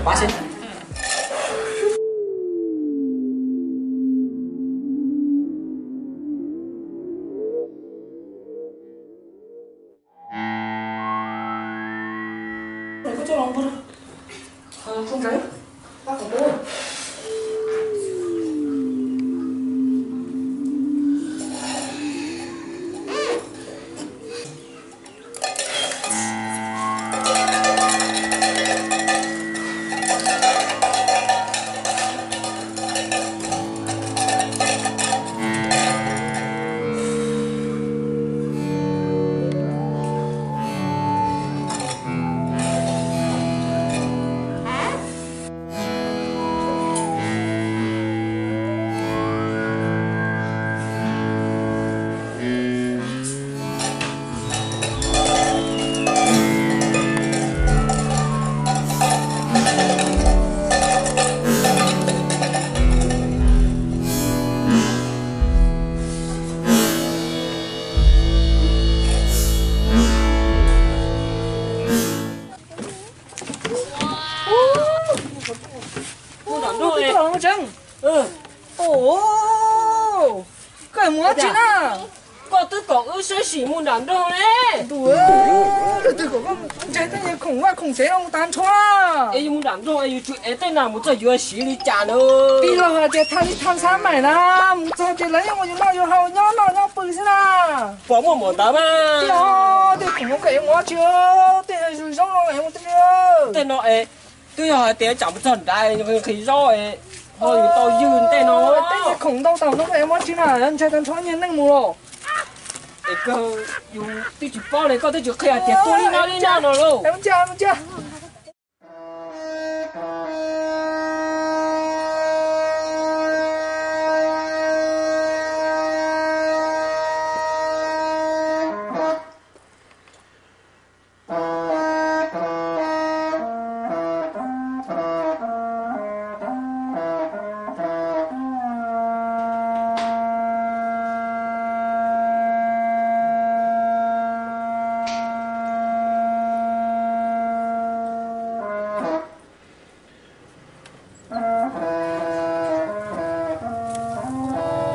Pab seb. Mus nram nroog li. Koj mus dab tsi na? Koj twb kom wb sib sim mus nram nroog li. Ntuj, twb kom koj ntsia tej khoom vaj khoom tsev no mus tag nrho. Es yus mus nram nroog es yus tsum ev tej no mus txog yuav siv li cas na? Tij laug hais tias thaj li thaj xab maim na, mus txog ces lawv yeej ua yus noj yus haus nyob noj nyob pw xwb na. Puas muaj npaum ntawd mas? Tij laug, tej khoom no koj ev mus dab tsi? Tej zaub no ev mus dab tsi? Tej no es twb yog hais tias tsam mus txog nrad nqhis zaub ho yus tau ywg tej no. Tej khoom ntau tau no koj ev mus dab tsi na? Ntshai tag nrho nyiag neeg mus los. Es kawg yus twb tsis paub li, koj twb tsis qhia tias tuaj li no li no no lauj.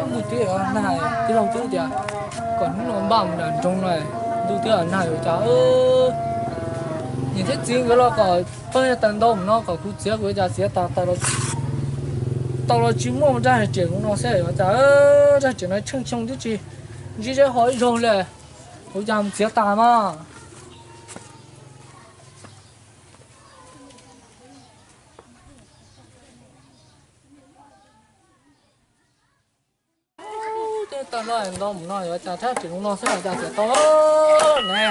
Ntuj twb nag, tij laug twb tias kom hnub no npaj mus nram nroog no, ntuj twb nag yuav cas. Niam thiab txiv nkawd los kom pawg tawm ntau mus no kom kuv txiav kuv cas txiav tas tau los tsis muaj rab riam no xwb yuav cas. Rab riam no tsheej xyoo twb tsis ntsib zeb ho ib zaug li, kuv cas mus txiav tas mas. Tej tag no ntau mus no yuav cas rab riam no xwb cas txiav tau ne.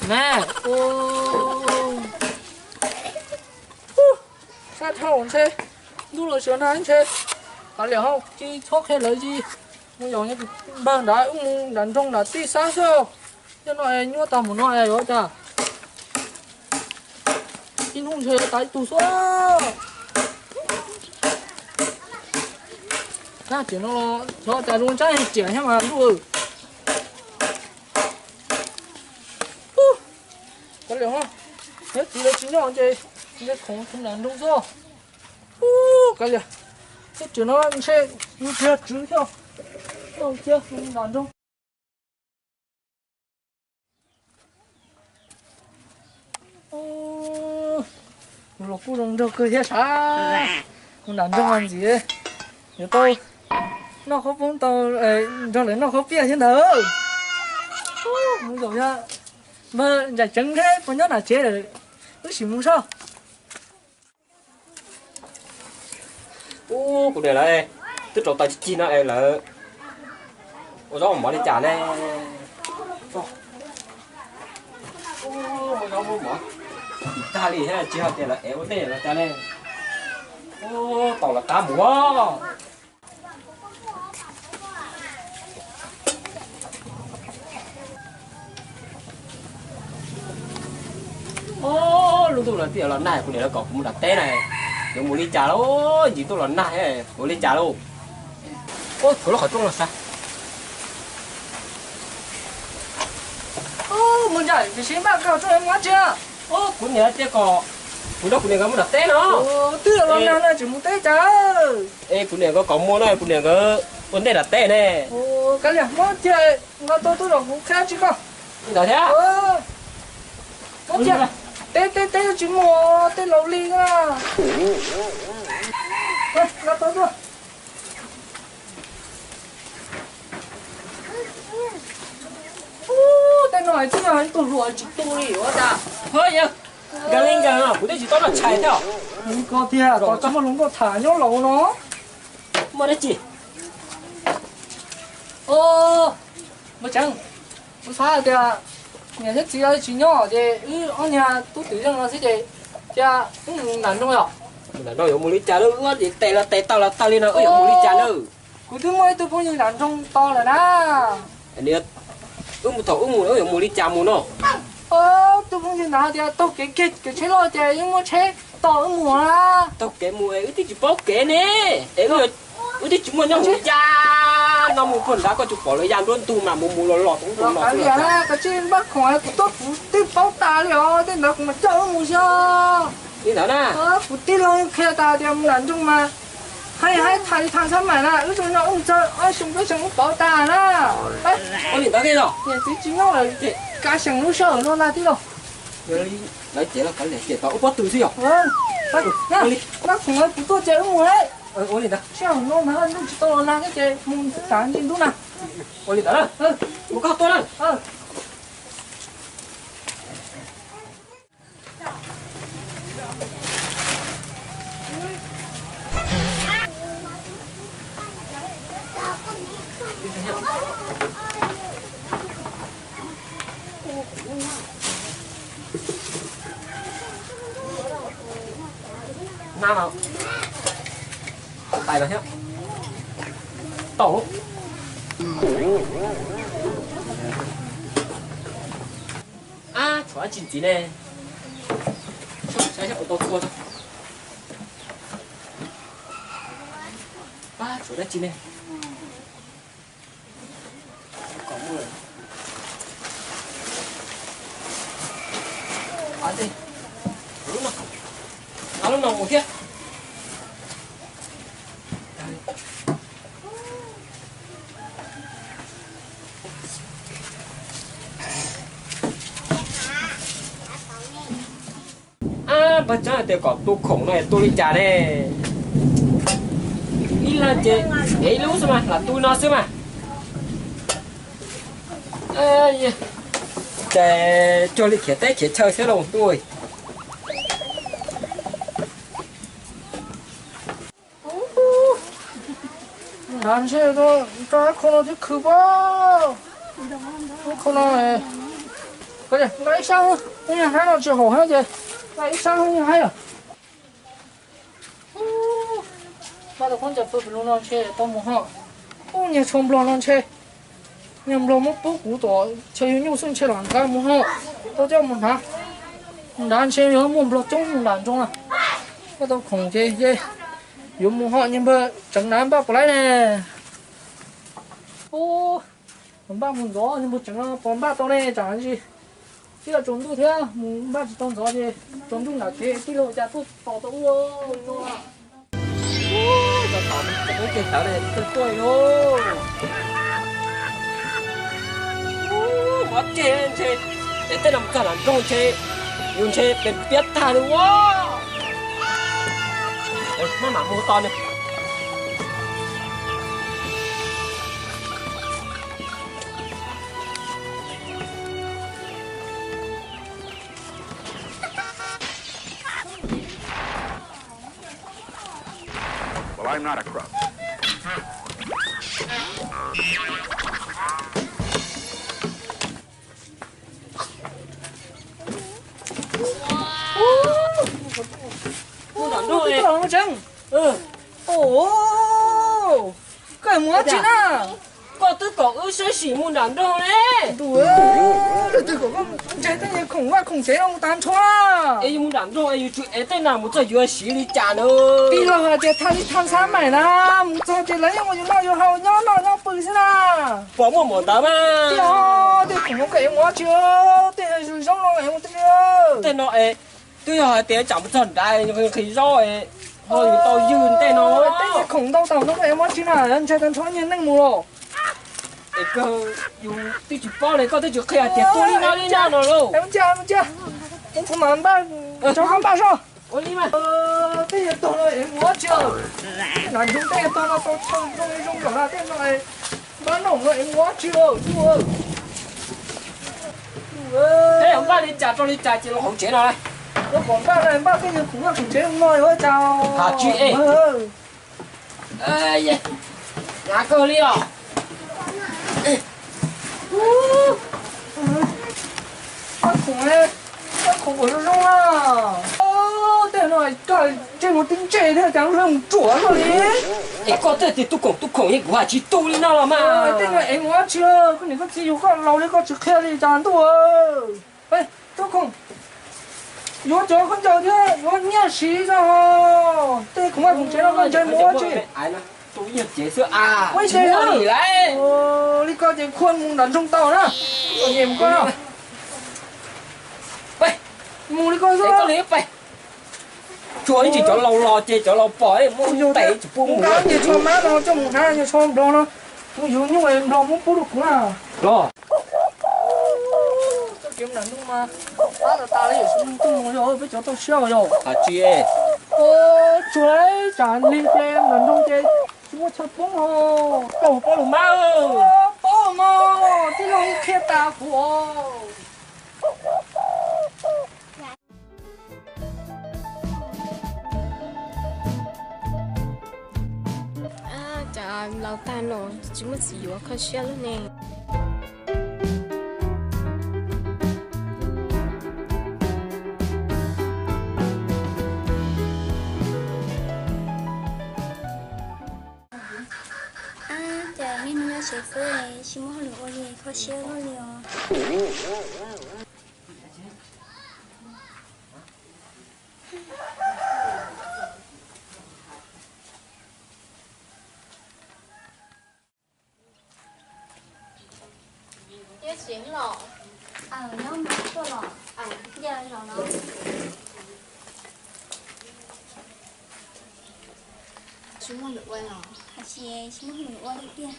Ne. Sab dhau ntshe ntuj los sawv nag ntshe kav liam hauj ci txhob qhia lawv ci. Mus yaum npawg nrad wb mus nram nroog nram tij sab xwb. Coj no es nyuaj tag mus no es yuav cas. Ib hnub ntshe yuav tas ib tug xwb. Rab riam no xyov cas zoo rab riam thiab mas ntuj. Kav liam, neb txiv lawv tsis nyob ces ntshe khoom tus nram nroog xwb. Kav liam, rab riam no ntshe yus tsis yog tswv thiab, yog cia nram nroog. Mus los kuj zoo nraug kawg thiab sav. Mus nram nroog ntxiv, yuav tau noj qhob poob tau, nrog lawv noj qhob piaj thiab ntawd. Mus zaum yog npawg Ntsaim Tseev nrhe puas nyob nram tsev lawm, wb sim mus soj. Ub, kuv niam lawv twb rau tau cig cig no es lawv ua zaub mov li cas ne? Ua zaub muab mov tsis tag li thiab, tsis hais tias lawv ev ua ntej los cas ne. Ub, tau los qab mus. Ob, lub ntuj no twb yuav los nag, kuv niam lawv kom kuv mus nram teb na, yuav mus li cas lauj, ncig ntuj los nag, mus li cas lauj. Ub, tshuav lub qhov rooj no sav. Ub, mus ntsaj, tsis sib npaj koj rooj mus dab tsi? Ub, kuv niam tias kom Kuv nrog kuv niam nkawd mus nram teb no. Twb los nag no tseem mus teb cas? Es kuv niam nkawd kom muaj no, kuv niam nkawd ua ntej nram teb ne. Kav liam, muab kiag nqa tau tuaj los kuv qhia tsis koj. Li ntawd thiab. Muab kiag. Teb teb teb tsis muaj, teb laus li na. Nqa tau tuaj. Ub, tej no tsis yog ib tug hluas tsis tu li ua cas. Ho yog, nkag li nkag no kuv twb tsis tau noj tshais thiab. Koj tiag, koj tsis muaj hluas nkauj tham nyob laus no. Muaj dab tsi? Ub, Npawg Tseev, kuv xav hais tias niam thiab txiv lawv tsis nyob ces wb ob niag tub twm zeej no xwb ces cia wb mus nram nroog yom. Mus nram nroog yuav mus li cas lawm, wb tes los tes tau los tag li no wb yuav mus li cas na? Kuv twb muaj ib tug phooj ywg nram nroog tos lawm na. Wb mus thaum wb mus wb yuav mus li cas mus no? Tus phooj ywg ntawd hais tias taug kev kiag kev tsheb loj ces yeej muaj tsheb tos wb mus na. Taug kev mus es wb twb tsis paub kev ne. Es wb twb tsis muaj nyob mus li cas no, mus puag nrad koj tsis pom lawv ya nruab ntug mas mus mus los los tau ntug no. Kav liam, kav tsij npaj khoom, kuv tuaj kuv twb paub tas li os, tej ntawd kuv mam coj wb mus xyov. Li ntawd na. Kuv tij laug qhia tas tias mus nram nroog mas hais hais tham li tham xab maim na, wb zoo nyob wb txog ob xyoo peb xyoo wb paub tas na. Ua li ntawd thiab los? Niam txiv tsis nyob lawm, kav xyeem lub sij hawm no ntag tij laug. Lawv ces los kav liam ces tau wb pob tw xwb yog. Npaj khoom kuv tuaj ces wb mus lawm. Ua li ntawd. Sij hawm no mas ntuj tsis tau los nag thiab ces mus tas ntsis ntub na. Ua li ntawd na. Mus koj tuaj na. Hnab no, tais no thiab. Tau. Ab, tshuav dab tsi ntxiv ne? Saib saib puas tau txhua. Ab, tshuav dab tsi ne? Lub no mus thiab. Ab, Npawg Tseev hais tias kom tu khoom no es tu li cas ne? Ib leeg ces ev ib lub xwb mas, lam tu no xwb mas. Ces cuag li khiav teb khiav chaw xwb los ntuj. Nrad ntshe rau ib khau no thiab khwv pob. Ib khau no, nqa ib sab, hnab no tsis haum hab ces nqa ib sab yeej haib os. Npaj tau khaub ncaws pw pem lub no ntshe tau mus hos. Ub, niag tsho nplog no ntshe, niag nplog muab pub kuv tom chaw yuav nyuj xwb ntshe lam nqa mus hos. Tau coj mus hnav. Nrad ntshe yuav muaj nplog coob nram nroog na. Npaj tau khoom ces yuav mus hos, niag npawg Tseev na npaj puas laib ne? Ub, npaj mus ntxov, niag npawg Tseev no puas npaj tau ne, tsam ntsis twb yuav tsaus ntuj thiab, mus npaj tsis tau ntxov ces tsaus ntuj nram kev tij laug cas tuaj tos tau wb no. Ub, tau tos tau teg tawv li tuaj li lauj. Ub, mov ceg ntshe, es tej no mus txog nram nroog ntshe, yus ntshe pes piab tag li ua. Maj mam mus tos ne. Well, I'm not a crook. Mus nram nroog li. Ub, koj mus dab tsi na? Koj twb kom wb saib xyem mus nram nroog ne. Twb kom koj ntseeg tej niag khoom vaj khoom tsev no mus tag nrho. Es yus mus nram nroog es yus tsis ev tej no mus txog yuav siv li cas na? Tij laug hais tias thaj li thaj xab maim na, mus txog ces lawv yeej ua yus noj yus haus nyob noj nyob pw xwb na. Puas muaj mus ntawd mas. Tij laug, tej khoom no koj ev mus dab tsi? Tej zaub no ev mus dab tsi? Tej no es Twb yog hais tias tsam mus txog nrad nqhis zaub, ho yus tau ywg ntej no. Tej khoom ntau tau no es muab tsis na, ntshai tag nrho nyiag neeg mus los. Es kawg yus twb tsis paub li, koj twb tsis qhia tias tua li no li no no lauj. Ua li mas. Tej yog tog no es mus ua tsi? Nram nroog tej yog tog no tau tshaj zoo zoo zaum na, tej no npaj no no es mus ua tsi? Tej yog npaj li cas rau li cas ces los hauv tsev no. Koj pom npaj no npaj tej yog khoom noj khoom tsev no yuav ua cas? Hais tsis es. Hnav kawg li os. Khoom, khoom ua zoo zoo na. Tej no koj tseg mus tib ntse thiab cas lawv mus ruam luaj li. Es koj twb tias tub khoom tub khoom es kuv hais tsis tu li no los mas. Tej no es mus ua tsi? Koj niam koj txiv yug koj laus li koj tsis qhia li cas ntuj. Tub khoom, yuav cov khaub ncaws thiab yuav nyiaj siv zog. Tej khoom vaj khoom tsev no koj ntshai mus ua tsi? Ua ib ce li koj ces khuaj mus nram nroog tau na. Mus li koj xwb. Tsuas ib ntsis cov laus los ces cov laus pom muab tes tsis pub mus. Nqa nyuag tsho mab no coj mus hnav, nyuag tsho nplog no, kuv yuav nyuj nplog muab pub rau kuv na. Los. Txoj kev nram ntuj mas qab tas tas li, yawm tsis mus tuaj mus yog peb cov toj siab yog. Hais tsis. Tsuas tsam nrig ces nram nroog ces tsis muaj chaw poob ho. Koj paub lus mab. Paub mas tij laug qhia tas kuv. Cas laus tag no tsis muaj txiv yuav kho siab lub ne. Ab, cas niaj hnub nyob tsev xwb tsis muaj hauj lwm ua li kho siab luaj li os. Nyob tsev los? Nyob mas tuaj los? Cia zaum no. Tsis muaj hauj lwm ua los? Hais tsis, tsis muaj hauj lwm ua li tiag.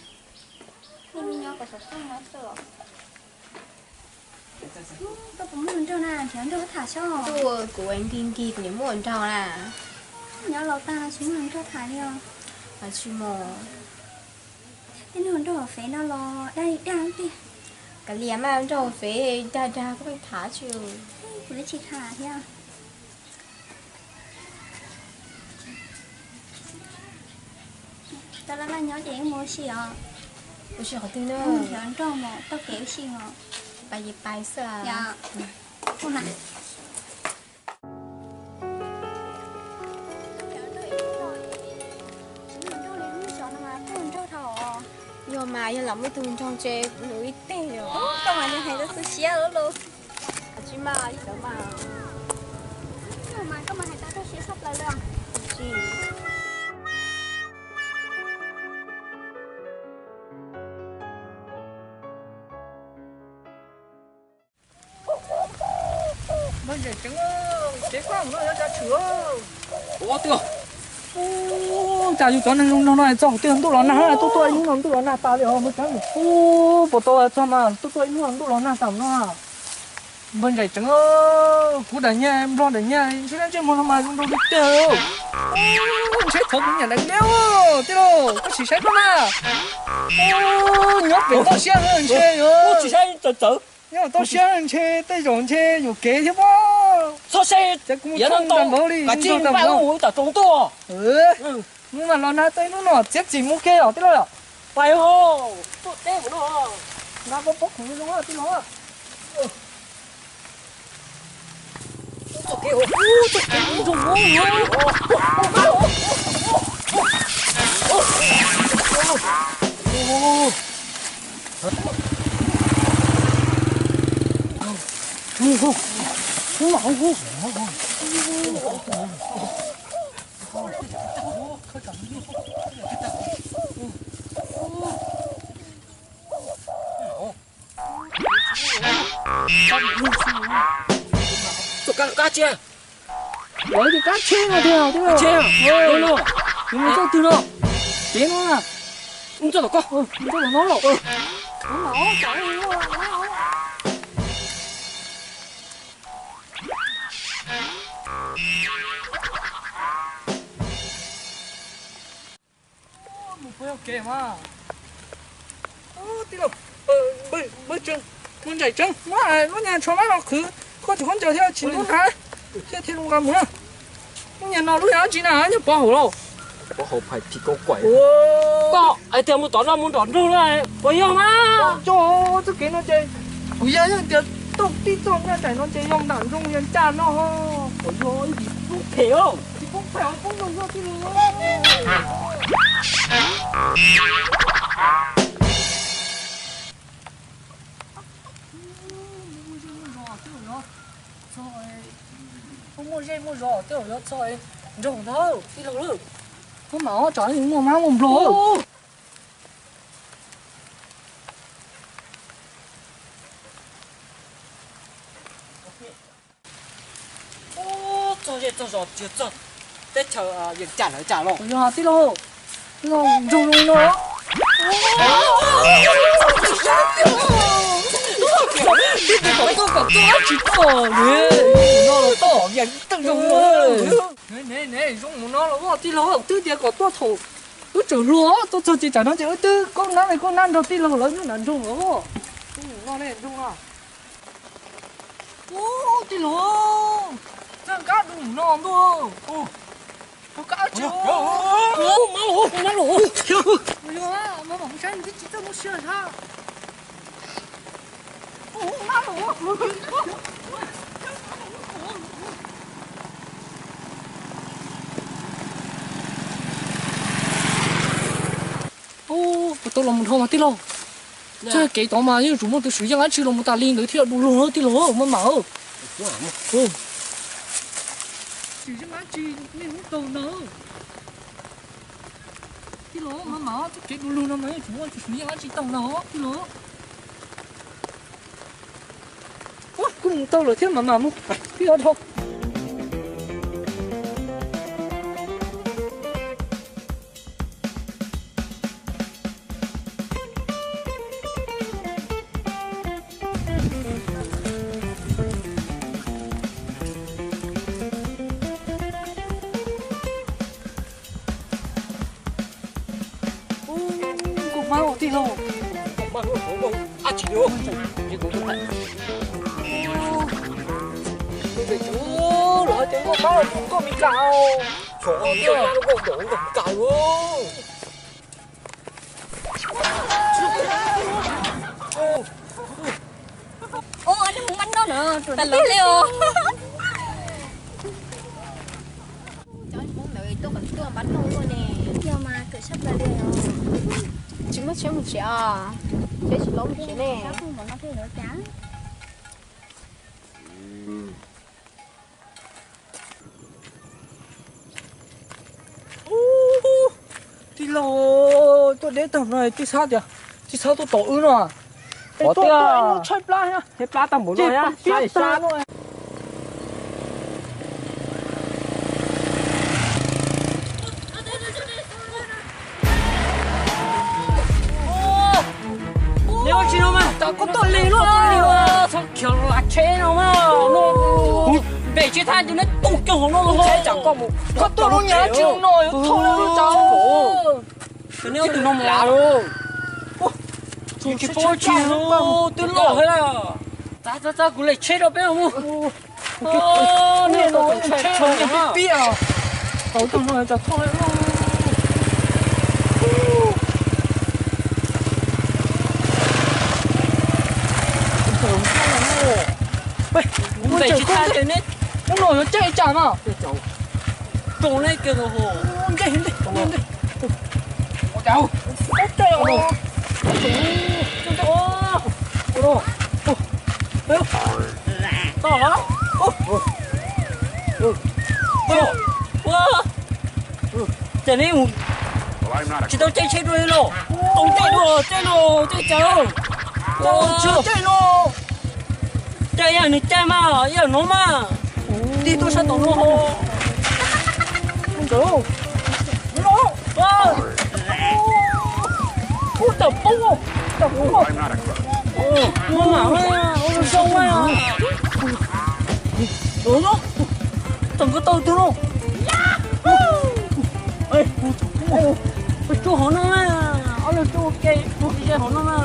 Niaj hnub nyob kom xov tooj no xwb os. Koj puas muaj hluas nraug na, nrhiav hluas nraug tham saib. Ntuj, kuv nkig nkig kuv yuav muaj hluas nraug na. Nyob laus tag no tsis muaj hluas nraug tham li os. Tsis muaj. Tej niag hluas nraug hauv fev no los daj li daj tiag. Kav liam mas, nraug hauv fev dag dag koj pheej tham tsis. Kuv twb tsis tham thiab. Tau laj laj nyob ces wb mus ua si os. Ua si qhov twg na? Wb mus nrhiav nraug mus taug kev ua si os. Pais ces pais xwb. Yog. Ua na. Yog mas, yog lam muaj ib tug nraug ces nws ib teg os. Koj mas yog hais tau tu siab lawm. Tsis mas ib tawm mas. Yog mas koj mas hais tau tu siab tshaj plaws li os. Npawg Ntsaim Tseev, tsev koj no yuav cas tshwm? Ua twg? Ub, cas yus cov neeg zoo nraug no txog qhov twg ntuj los nag, tuaj tuaj ib hnub no ntuj los nag tas li os. Ub, puas tau txog mas tuaj tuaj ib hnub no ntuj los nag tas no. Npawg Ntsaim Tseev, kuv daim nyiaj nplog daim nyiaj ntshe ntsej muag no mas zoo nraug tiag tiag. Ntshe thov kuv niam daim nyiaj tiag lauj, koj sim saib koj na. Nyob pem toj siab ntshe yuav tsis saib txawv txawv. Nyob toj siab ntshe tej zaum ntshe yuam kev thiab pob. Txhob saib, kuv mus txog nram npaum li, tom roob tuaj. Mus mas los nag tej hnub no txiav txim mus kiag os tij laug. Pais ho, tuaj teb mus no. Nag pob pob khoom zoo tij laug. Txoj kab qab tsiab. Lawv ces kab tsheb no tiag tib. Tsheb no, no, no, mus txoj twg no? Kev no na. Mus txoj tom koj, mus txoj tom no los. Mus pem kev mas. Tij laug, npawg Tseeb, mus ntsais Tseeb, muab lub nyuag tsho mab no qhwv koj tus khaub ncaws thiab tsis mus na, thiaj thiaj li nqa mus na. Lub nyuag no lub yog dab tsi na, nyuag pov haum lauj? Pov haum phais phim kau kuaim. Koj hais tias mus tom no mus nrom nroog na, puas yog mas? Yog, txoj kev no ces kuv yog tias tau tib txoj nyaj ntsais no ces yog nram nroog yog ncaj no. Puas yog ib tsis poob phem os? Tsis poob phem, poob zoo zog tij laug. Muaj zej muaj zos tej zaum yuav txog nroog ntag tij laug lawm. Maj mam tsam muaj mab muaj nplog. Txog zej txog zos tsis txog teb chaws yeej cas lawv cas los. Yog tij laug, nroog zoo no. Tib tug kom tuaj kom tuaj tsis tuaj li, no los toj vias tawj zoo no. Ne ne, zoo mus no los tij laug, twb tias kom tuaj thaum wb tseem hluas, tuaj txog ces tsam no ces wb twb koob nab li koob nab nrog tij laug lawv nyob nram nroog los. Zoo mus no ne nroog a. Ub, tij laug, txawj kab du mus no ntuj. Kab tsis, mab los, mab los. Yog, mab mam mus saib nws twb tsis txawj muaj sia sab. Ub, puas tau los mus dhau mas tij laug? Txoj kev tod mas yeej yuav tsum muaj tus swm yeej dab tsi los mus tas li ntawd thiaj du lug tij laug maj mam. Swm yeej dab tsi nej hnub tau ntag. Tij laug maj mam, txoj kev du lug no mas yeej tsum muaj tus swm yeej dab tsi tau ntag tij laug. Kuj mus tau lawm thiab mas mam mus pib dhau. Nkauj mab ua tij laug, nkauj mab ua tij laug, ab tsis li. Tus ntawm kuv los hais tias nkauj mab los tus nkauj Meskas, tshuav nkauj Meskas li. Ua nej mus npab noj na, ruam tiag li os. Cov Hmoob ntawd tuaj kom tuaj npab noj luaj ne. Yog mas kawm sab plaws li os. Tsis muaj tsheb mus tsev os? Tsheb tsis laub mus tsev ne. Tij laug, tuaj deb tag no tij xab tias, tij xab tuaj tom wb no. Qhov tiag, tshaib plab, tshaib plab tag npaum no, tshaib plab no. Neb ua tsis no mas, koj tuaj lig luaj, txhob khiav los tsheb no mas. Kuv npem tsis thaj ces neb tu kiag hauv no los. Koj tuaj lub nyab tsis no yuav thauj lub tsav. Neb ua tus no mus lav los. Tsis paub tsis twb loj thiab lawm. Txav txav txav, kuv lem tsheb rau peb mus. Neb ua tus tsheb pib pib os. Tau tus no tso thauj. Npem tsis thaj ces neb hnub no yuav caij cas mas. Rau neb kiag tau ho. Ntej ntej ntej. Toj los. Ces neb mus tsis tau caij tsheb dua li los? Tau caij dua, caij los, caij cas. Tsis caij los. Caij yam nws caij mas, yam no mas. Tij tuaj sab tom no ho. Ub, tam poob, tam poob. Ua mam, ua zoo zoo. Tam nkawd tau tus no. Peb tsuj hauv no na, ob leeg tsuj ua ke, tsuj ze hauv no na.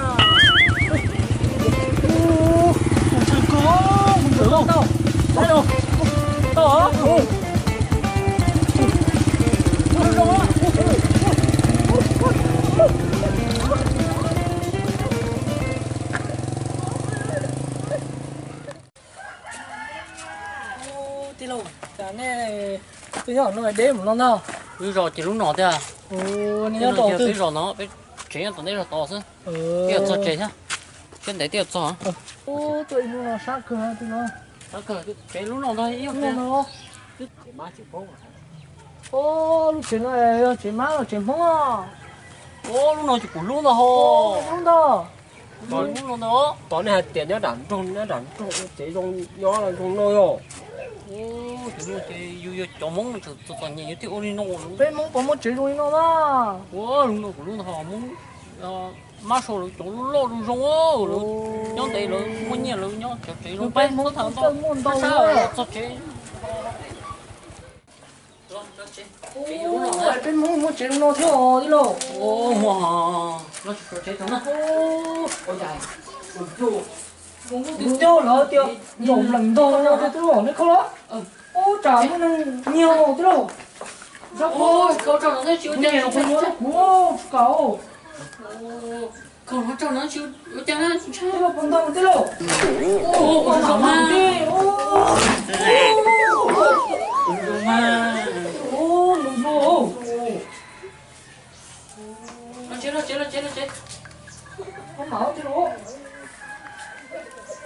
Tau, tau. Tij laug, cas nej twb nyob no deb mus no ntag. Wb zos ces lub no tiag. Nyob rau twb zos no, peb tsev nyob tom ntej zos tod xwb. Twb yuav txog tsev thiab. Siab ntev twb yuav txog. Tuaj ib hnub no sab kawg, sab kawg, tsev lub no ntag. Lub tsev no yog tsev mab los tsev hmoob? Lub no ces kuv lub ntag ho. Lub ntag. Lub no ntag. Tod nej hais tias nyob nram nroog, nyob nram nroog tsev zoo, nyob zoo no yog. Ces yus yog cov hmoob txom txom nyem yus thiaj ua li no. Peb hmoob puas muaj tsev zoo li no na? Ua lub no kuv lub ntag ho, hmoob mab sau lawv cov loj zoo zoo, lawv nyob ntev lawv muaj nyiaj lawv nyob cov tsev zoo, peb hmoob thaum ntau muaj ntau sab sab txog tsev. Peb hmoob muaj tsev zoo no thiab os tij laug. Mus tus coj lawv tias nraum nplees ntog no tiag tij laug, nej khaub los. Ub, tsam muaj neeg nyiag tij laug. Nyiag los kuv yuav rau kuv tsis kam. Tij laug puas ntau tij laug? Ua mam mas. Ua mus ua. Tij laug, tij laug,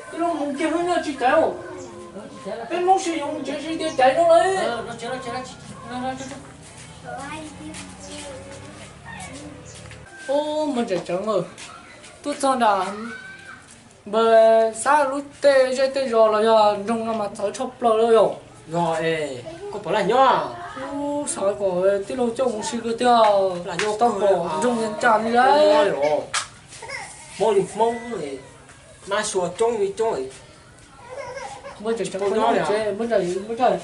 tij laug mus kiag hnub nyob tsis caiv. Peb hmoob sib yuav mus tsev tsis tias caiv no lawm. Ub, muaj ntses tsev lawm. Tuaj txog nram npawg Xab lub tej zej tej zos los yog nroog no mas txawv tshaj plaws li yom. Yog es, koj puas laj nyob? Ub, xav kom tij laug coj mus ua si kawg tiag. Tau pom nroog Vias Cas li lawm. Hmoob li Hmoob, mab sua coob li coob. Muaj ntses tsev, muaj ntses, muaj ntses.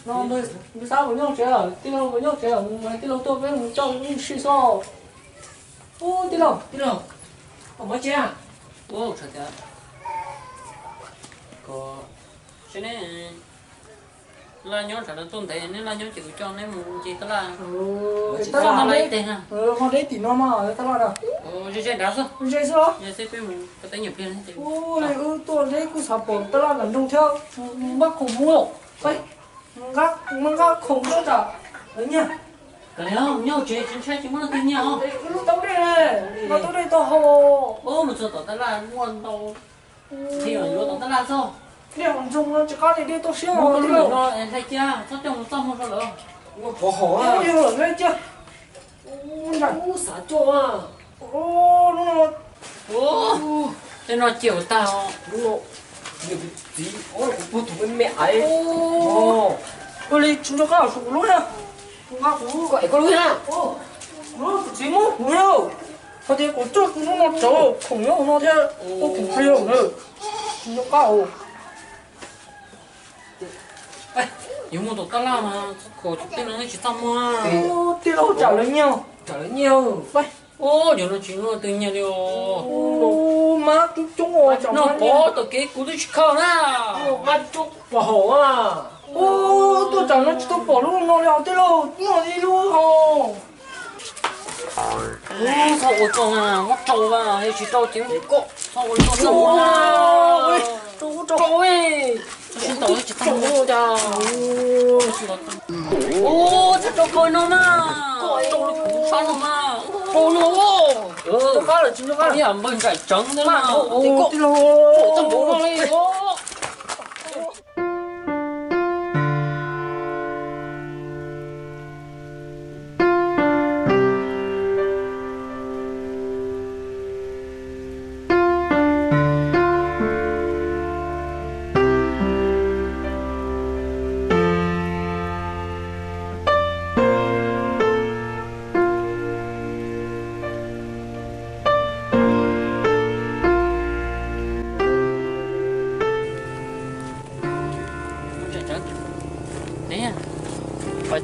No npawg Xab puas nyob tsev, tij laug puas nyob tsev, mus tij laug tuaj peb mus coj ua si xwb. Ub, tij laug, tij laug, koj puas tsev? Ub, seb neb laj nyob nram no tuaj ntev, neb laj nyob ces kuv coj neb mus ncig tab laj. Tab laj ib teg na. Ho deb tim no mas tab laj na. Ze ze nrad xwb. Ze xwb los? Ze xwb, peb mus ko teb nyuam pliag. Ub, wb tuaj deb kuj xav pom tab laj nram nroog thiab. Npaj khoom mus, nqa khoom tuaj tsam lawv nyiag. Nyob tsev tsis ntshai, tsis muaj leej twg nyiag os. Wb lub taub dej, nqa taub dej tuaj haus. Mus txog tom tab laj muaj ntau. Yuav tom tab laj txog. Dej hauv nroog no tsis qab li dej toj siab os tij laug. Hlais cia, txhob coj mus txaj muag rau lawm. Ua pov haum, yog lawm hlais cia. Ub, xav coj. Ub, lub no, tej no cia tag. Lub no, nws txiv, kuv puag thaum me me aiv. Ua li tsis nco qab los kuv lub na. Nqa kuv, koj es koj lub na. Kuv lub, kuv txiv muab kuv na. Hais tias kom coj tus no mus tso khoom nyob hauv no thiab ua khoom plig na. Tsis nco qab os. Yuav mus tom tab laj mas kom tej no tsis txaj muag. Tij laug, tsam lawv nyiag. Tsam lawv nyiag. Ub, cov no tsis muaj leej twg nyiag li os. Mab coob coob os, no pov tom kev kuv twb tsis khaws na. Mab coob pov haum. Ub, tuaj tsam no tsis tau pom lub no li os tij laug, muaj ib lub hos. Ub, txhob ua txog na, muab rau mas, yog tsis rau ces koj txhob ua li no. Rau, rau, rau. Sib ntaus tsis tau cas. Ub, txhob rau koj no mas. Koj rau li kuv sab no mas. Rau no. Rau qab lawm tsis nco qab. Ib yam npawg Nraim Tseev ntawd mas. Tij laug, rau txog npaum no li.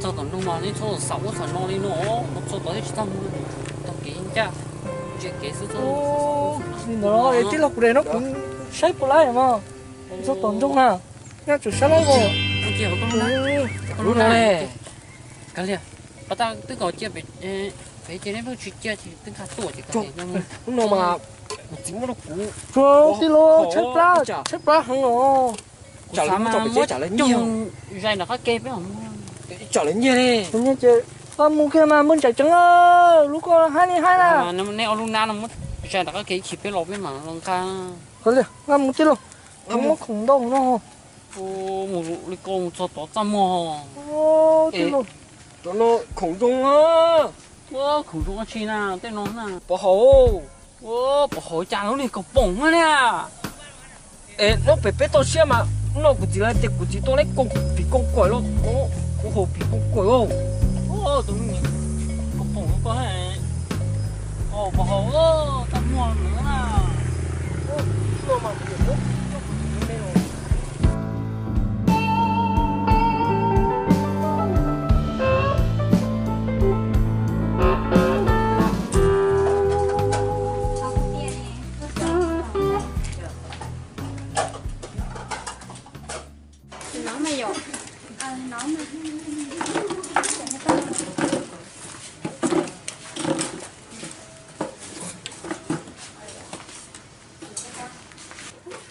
Txog tom no mas neb txhob xav ub xav no li no, mus txog tod thiaj tsis txaj muag, taug kev ncaj, ntsia kev xwb. Li ntawd es tij laug, kuv daim no kuv saib puas laib mas, txog tom nroog na, nyob tsum saib laib os. Lub no ne, kav liam, pas tas twb kom cia pem ces neb pheej tsis cia ces twb nqa tuaj ces lub no mas kuv txiv muab rau kuv. Tij laug, tshaib plab, tshaib plab heev os. Kuv xav mas muab coj mus zais nram qab ke peb. Ib tsam lawv nyiag li. Nyiag ces koj mus kiag mas npawg Ntsais Tseev, lub koj haib li haib na. Nej ob lub nab no muab zais nram qab ke ib chim peb los peb mam los nqa. Nqa mus tij laug, muab khoom ntau no. Mus li ko mus txog tod txaj muag. Tij laug, cov no khoom zoo a. Khoom zoo dab tsi na, tej no na. Pov haum. Pov haum cas lub niag kaus poom na. Es nyob pem peb toj siab mas, no kuv txiv lawv tias kuv txiv tuaj leb koog pim koog kaim los, kuv haus pim koog kaim os. Tus me nyuam kaus poom ko, pov haum txaj muag na.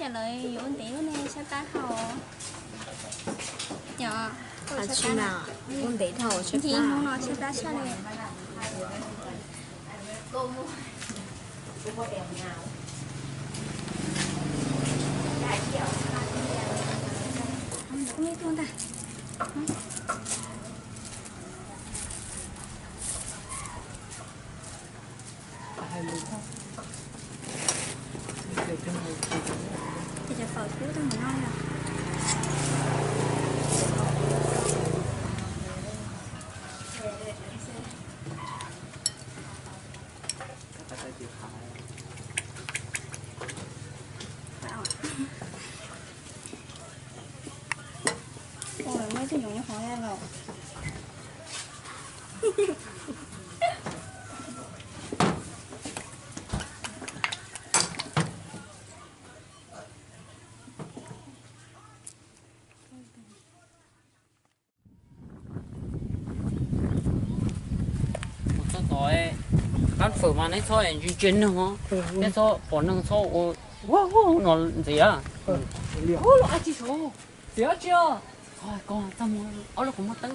Cas lawv yuav ua ntev lub ne, tshaib plab dhau. Yog, ua ntev dhau, ncig hnub no tshaib plab tshaj li. Ces cov fawm kub tau mus no yom. Ua muaj ib tug nyuam nyob hauv los. Mus txog tod, qab fawm mas neb txhob ntsia ntsia neeg os, neb txhob pom neeg txhob ua no ntxiv. Txiv, ob lub qhov muag teeb,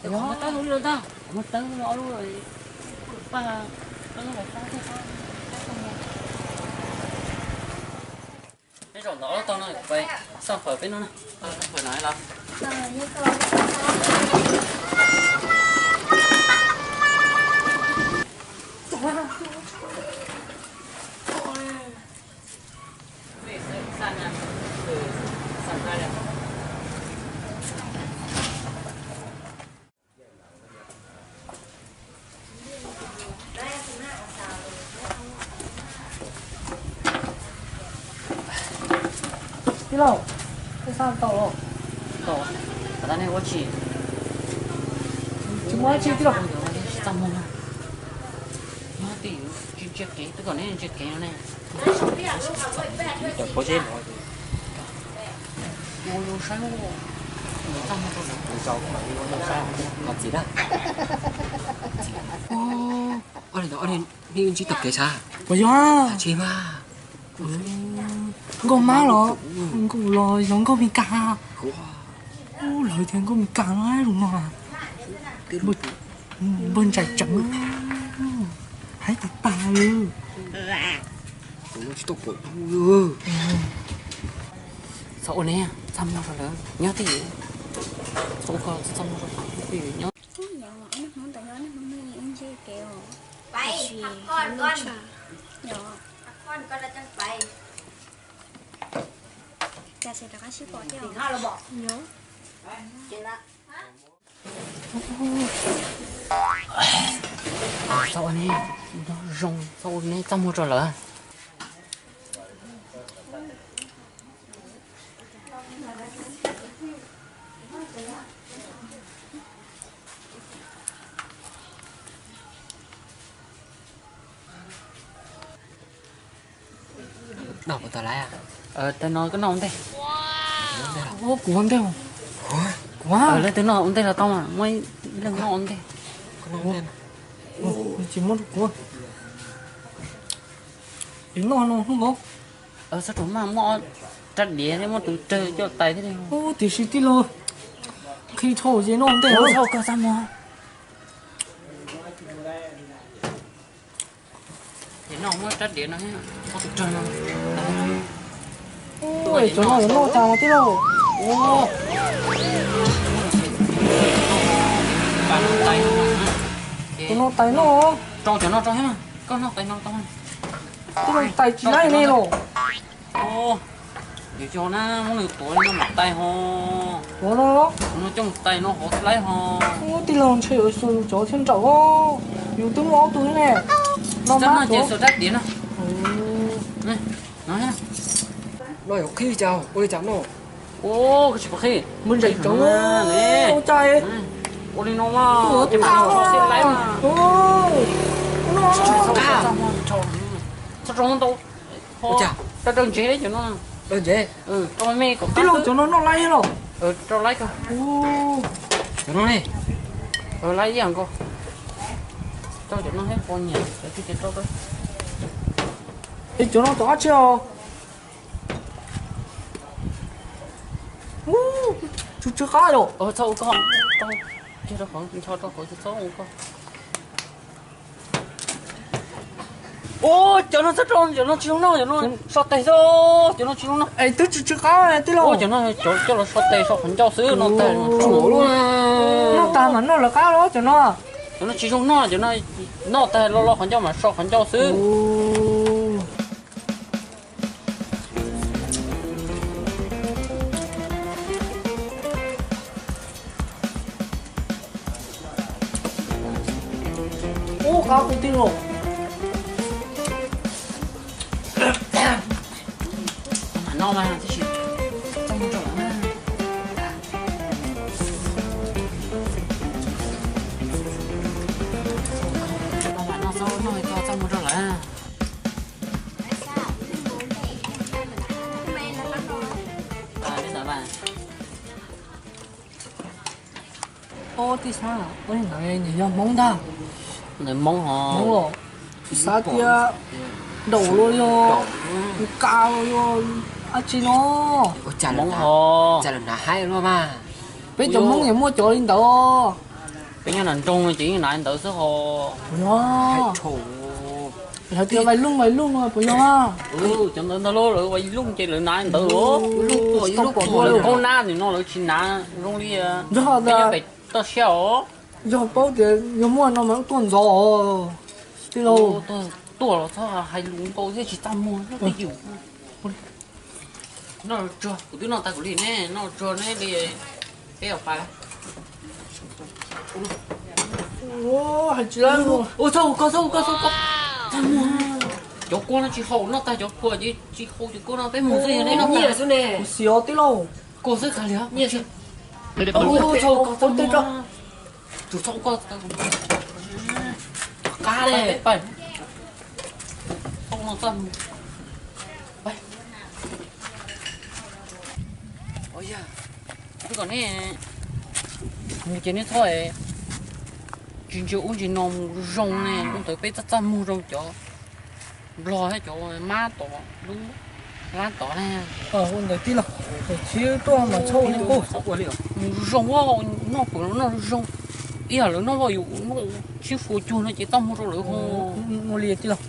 qhov muag teeb, qhov muag teeb ob lub, paj teeb los. Peb zaum ntawd ob lub tau no, xaj fawm peb no na. Fawm no los. Tij laug, nej xaj tau los? Tau, tab sis nej ua tsis, tsis muaj dab tsi tij laug. Tsis txaj muag na. Nyob twj ywm, tsis ntsia kev, twb kom neb ntsia kev no ne. Cov pob zeb no ua zoo saib, txaj muag rau lawv. Txiv na. Ua li ntawd, ua li, nej ntsib tau kev sav? Puas yog? Tsis mas. Nkauj mab los? Nkauj los yog nkauj Mes Kas? Lawv tias nkauj Mes Kas no zoo no. Npawg Ntsaim Tseev, haib tas tas li. Tsis tau pom. Txhob ua ne, txaj muag rau lawv nyob twj ywm. Txhob ua koj txaj muag rau twj ywm nyob. Cas tsis rov qab sib pom thiab os? Txhob ua ne, nyob zoo, txhob ua ne, txaj muag rau lawv. Noj puas tau laiv? Tag no koj noj ua ntej. Kuv ua ntej. Kuv leej twg noj ua ntej los tau mas muaj ib leeg noj ua ntej. Tsis muab rau kuv. Tsis noj no hnub vauv. Txhob rau maj, muaj ob rab diav thiab muaj tus rawg coj tais thiab li. Tiam sis tij laug, nqhis dhau ces noj ua ntej. Txhob koj txaj muag. Ces noj muab rab diav no thiab ob tus rawg no. Cov no yuav noj tag tij laug. Tus no tais noj. Rau cov no rau thiab mas koj noj tais no tau. Tij laug, tais tsis laib li los. Yog na, muab nws tuav no mam tais ho. Tuav no los? No coj mus tais no hov laib ho. Tij laug, ntshe yuav xus cov thiab nraum. Yus twb muaj ob tug thiab ne. No mas ces xus rab diav no. No yuav qhib li cas, ua li cas no? Ua tsis pom qhib. Muab ntsaim cov ua cas. Ua li no mas. Txhob rau ntau. Rau rau ntsev cov no. Tij laug, cov no noj laib los? Rau laib kawg. Cov no ne? Laib ib yam nkaus. Rau cov no thiab, pos nyiam cov twg ces rau. Es cov no cov dab tsi os? Tsw tsw qab yom. Txhob ua koj, tau kiag rau qhov ncho rau qhov txhob ua koj. Ua cov no txhob rau, cov no tsis zoo noj, cov no so tes xwb, cov no tsis zoo noj. Es twb tsw tsw qab tij laug. Cov no cov coj los so tes so qhov ncauj xwb, noj tag. Noj tag mas noj lawv qab los cov no. Cov no tsis zoo noj, cov no noj tag lo lo qhov ncauj mas so qhov ncauj xwb. Ub, qab kuv tij laug. Mam noj mas tib si, txaj muag rau lawm. Mam noj, noj txaj muag rau lawm. Ub, tij laug, ua li ntawd nyias yog Hmoob ntag. Ntawd Hmoob hos. Hmoob los, xav tias daum los yog, ka los yog dab tsi no. Hmoob hos. Peb cov Hmoob yeej muaj cov li ntawd. Peb nyob nram nroog no ces yeej hnav li ntawd xwb hos. Puas yog? Lawv tias vais luj vais luj no puas yog? Cov ntawd ntag lauj, lawv vais luj ces lawv hnav li ntawd los. Lawv qub nab nim no lawv tsis hnav zoo li peb nyob pem toj siab os. Yog paub tias yog muaj no mas wb tuaj ntxov os tij laug. Tuaj los txhob hais lus ntau thiab tsis txaj muag. Noj tsuag, kuv twb noj tag kuv li ne, noj tsuag ne li peb os pas. Hais tsis laib. Txhob ua koj, txhob ua koj, txhob ua koj. Txaj muag. Cov kua no tsis haum, noj tag cov kua ces tsis haum cov kua no, peb mus xwb yog ne. Noj tag xwb ne. Kuv xim os tij laug. Kua xwb kag li os. Txhob ua koj, txaj muag. Tus txhob ua koj, qab li. Peb, peb, peb. Txhob ua no txaj muag. Peb. Ua yog, twb kom nej mus ces nej txhob tsis ntsia ub ntsia no, mus zoo ne, ua ntawd peb txaj txaj muag rau cov Nplog thiab cov mab tom lub lab tod na. Ua ntawd tij laug, thaum chiv tuaj mas txhob ua li qub. Mus zoo, noj kuv los noj zoo, ib yam lawv noj vaj yus noj tsib fua cuag no ces txaj muag rau lawv ho. Ua li tij laug.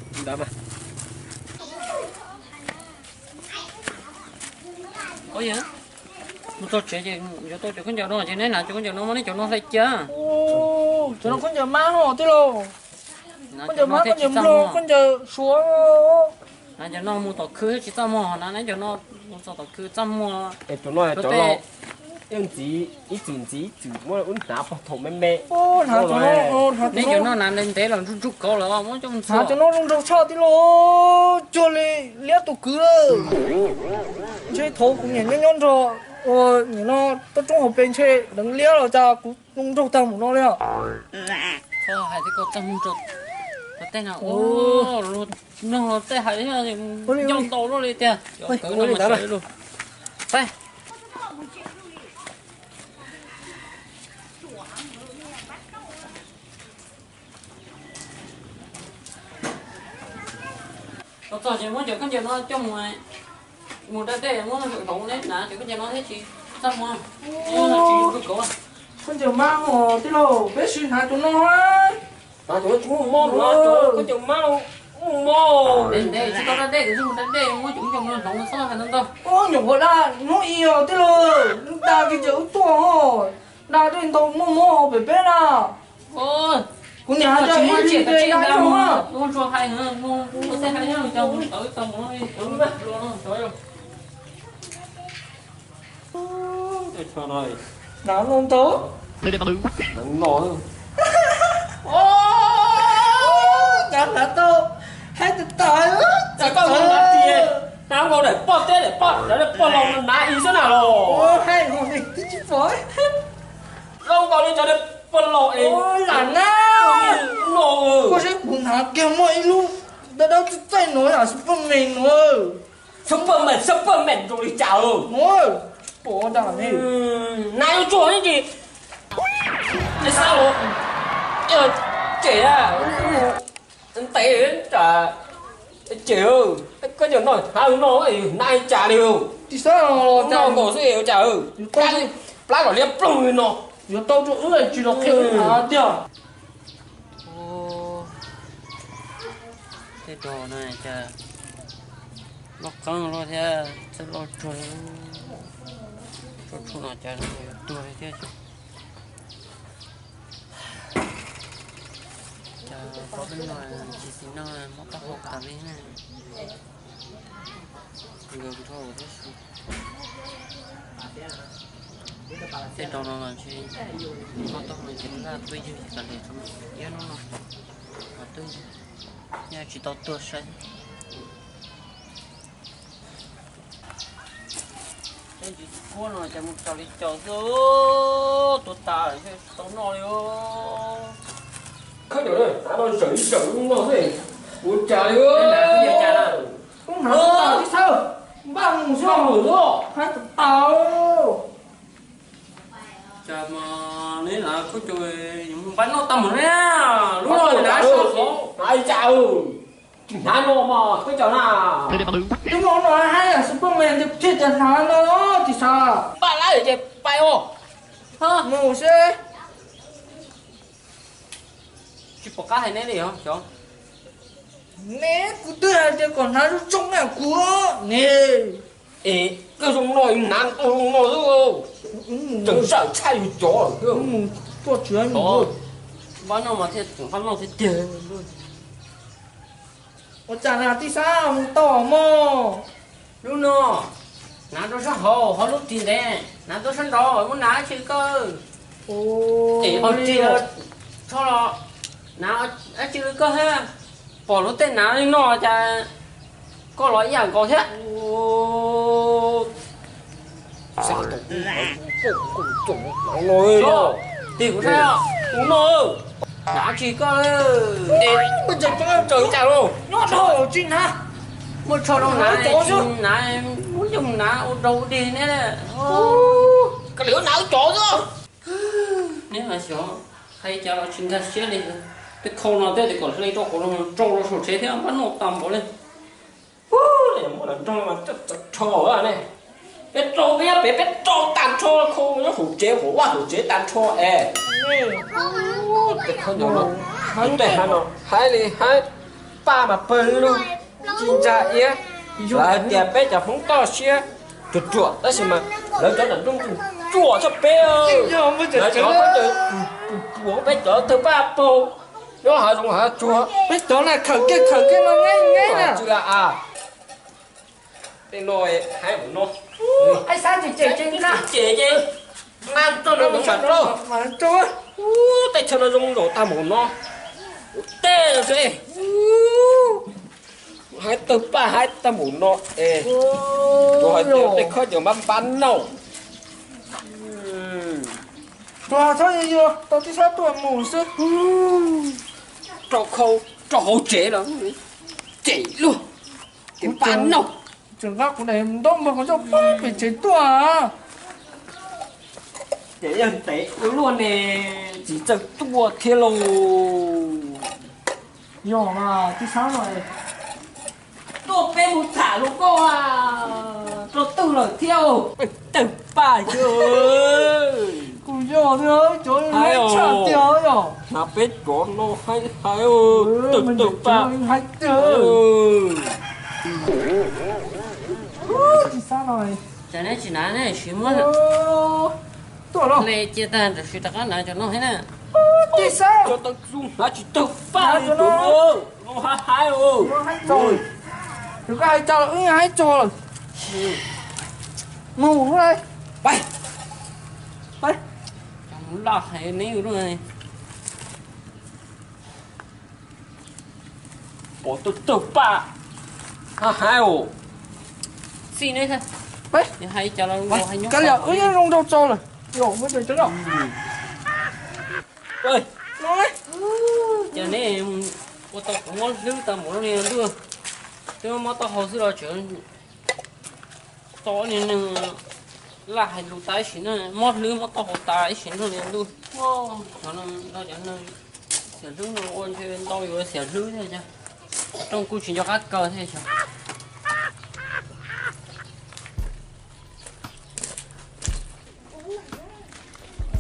Mus txog tsev ces yuav tau cov khaub ncaws no ces neb hnav cov khaub ncaws no mas neb cov no hlais cia. Cov no khaub ncaws mab no tij laug. Khaub ncaws mab, khaub ncaws nplog, khaub ncaws suav. Hnav cov no mus tom khw tsis txaj muag, hnav neb cov no mus txog tom khw txaj muag. Cov no cov laus, ib txwm ntxiv ib txwm muab ub hnav pog thaum me me. Neb cov no hnav ntev ntev los ntsug ntsug kauv lawm muab coj mus txhuam. Cov no zoo nraug tshaj tij laug, cuag li liab tus kwv lawm. Ntshe thaum kuv niam nyob nyob nrog nim no toj roob hauv pes ntshe deev liab los cas kuv zoo nraug tag mus no li os. Txhob hais thiab koj txaj muag rau Tej no, nug los tej hais nco ntau luaj li tiag. Ua li ntawd los. Txog ces muab cov khaub ncaws no coj mus, mus da dej, muab hloov neb hnav cov khaub ncaws no thiab tsis txaj muag. Khaub ncaws mab os tij laug, peb sim hnav cov no. Hnav cov no tsis muaj mob, hnav cov khaub ncaws mab muaj mob. Ntev tsis tau da dej, kuv mus da dej muab cov khaub ncaws no hloov xwb hais ntau ntau. Nyuam qhuav da hnub ib os tij laug, da kiag ces wb tuaj os. Da dej ntau muaj mob pem peb na. Kuv niam hais tias ib hlis pes da ib zaug na. Hnav no ntau. Hnav no. Hnav hnav tau. Haib tas tas. Hnav nkaus daim poj teb, daim poj, daim poj laus hnav ib xwb na los. Haib hos twb tsis pom. Zoo nkaus li cov daim poj laus es lam na. No, koj saib kuv hnav kiag muaj ib lub dawb dawb txaij txaij no yam Superman no. Superman, Superman zoo li cas? Pom tas ne. Hnav yuav tsuag ib ntsis. Ces xav los, ces, ntev tas, ces koj cov no hnav no hnav cas li. Tsis xav los no nkaus xwb cas. Plab kom liab ploog li no. Yuav tau rau wb tsis los qhia wb hnav tiag. Tej rog no cas loj qeeb luaj thiab, txawj loj tsuag. Tso tshuaj no cas yuav tuag li thiab. Cas pob peb no tsis xis no mob taub hau tas li na. Nkawd dhau thiab. Tej rau no los ntshe mob taub hau ces laj tuaj yug tas li, iab hnub no mas tuaj yug, yog tsis tau tuag saib. Tej ntsis kuab no cas mus raws li cas xwb, tuag tas tsis tau noj li. Khaub ncaws no zawm ib zawm no xwb, ua cas li. Ub, hnav tas tib xav, npaj mus xwb, haib tas tas. Cas mas neb hnav khaub ncaws npaj noj tag mus ne, lub no hnav sab qhov. Hnav li cas, tsis hnav no mas khaub ncaws na. Twb muaj no hais Superman thiaj tias hnav no tsis xav. Npaj lawm ces pais os. Mus seb. Tsis pom qab hais neb li os cov. Neb, kuv twb hais tias kom hnav zoo zoo na kuv ne. Es koj zoo no hnav zoo no xwb, tseem zawm tshaj yus cov. Mus tuaj tsis, npaj noj mas thiaj, npaj noj thiaj tiag. Ua cas na tij Xab, mus tau mog? Lub no hnav rau sab hauv, ho lub ris ntev hnav rau sab nraud, muab hnav dab tsi koj? Es ho ris los tsho los hnav dab tsi koj thiab? Pom luag tej hnav li no cas koj los ib yam nkaus thiab. Tig kuv saib, kuv no hnav dab tsi koj? Muaj tsho rau hnav, hnav, muab coj mus hnav ua rau ua dig ne. Koj li hnav cov xwb. Neb hais xyov hais cas los tsis nkag siab li. Tej khau no tej kom hle rau hauv los rau rau saum tsev thiab npaj noj tag npaum li. Muab los rau mas rho ne. Peb rau peb nyob pem peb rau tag nrho khau nyob hauv tsev, hauv vaj hauv tsev tag nrho es. Tej khau no, tej hais no hais li hais, paj mas pawg lug ci ntsa iab. Lawv hais tias peb cov Hmoob toj siab ruam ruam tab sis mas lawv cov nram nroog tsuas tshaj peb. Lawv cov peb cov tawg paj paug, nyob hav zoov hav tsuag. Peb cov na khawm kiag khawm kiag no ngeib ngeib na. Tsis la a. Tej no hais mus no. Cem ces nqa rau no mas rau. Tej chaw no zoo nraum tag npaum no. Tej no xwb. Hais tawg paj hais tag npaum no es. Tsuas hais tias tej khaub ncaws npab npab nauj. Tsuas txhob yuav yuav tau tib sab tuaj mus xwb. Rau khau. rau hauv tsev los cem luag, ces pab noj. Tseem nqa kuv daim ntaub npog qhov ncauj poob pem tsev tuaj. Ces yog ntev ua luaj ne, txiv txawj tuaj thiab lauj. Yog mas tij Xab no, tuaj peb mus tham hluas nkauj rau twg lawm thiab? Tawg paj yog. Kuv yog thiab, cov hais tshaj tiag yog. Hnav peb cov no hais hais, tawg tawg paj hais tiag. Tij Xab no, cas neb tsis hnav neb sim muab tuaj los hle cia tag tam sim rov qab hnav cov no thiab na. Tij Xab, cov tau txu hnav tsis tawg paj li cov no. Hais hais, tus koj hais tau wb hais tso lawm. Mus, pais, pais. Laj hais neb. Pom tawg tawg paj, hais hais os. Xij neb, hais cov los hais nyob, kav liam wb yeej zoo nraug tso lawm. Ces neb ua tau kuv mob hlwb tau mus li ntuj, twb mob taub hau xwb los tseem tau niag neeg laj hais lus tas ib sim neej, mob hlwb mob taub hau tas ib sim neej li ntuj. Cov no, cov neeg xiam hlwb no ua ntshe ntau yuav xiam hlwb thiab, rooj kuj tsis nco qab kaw thiab.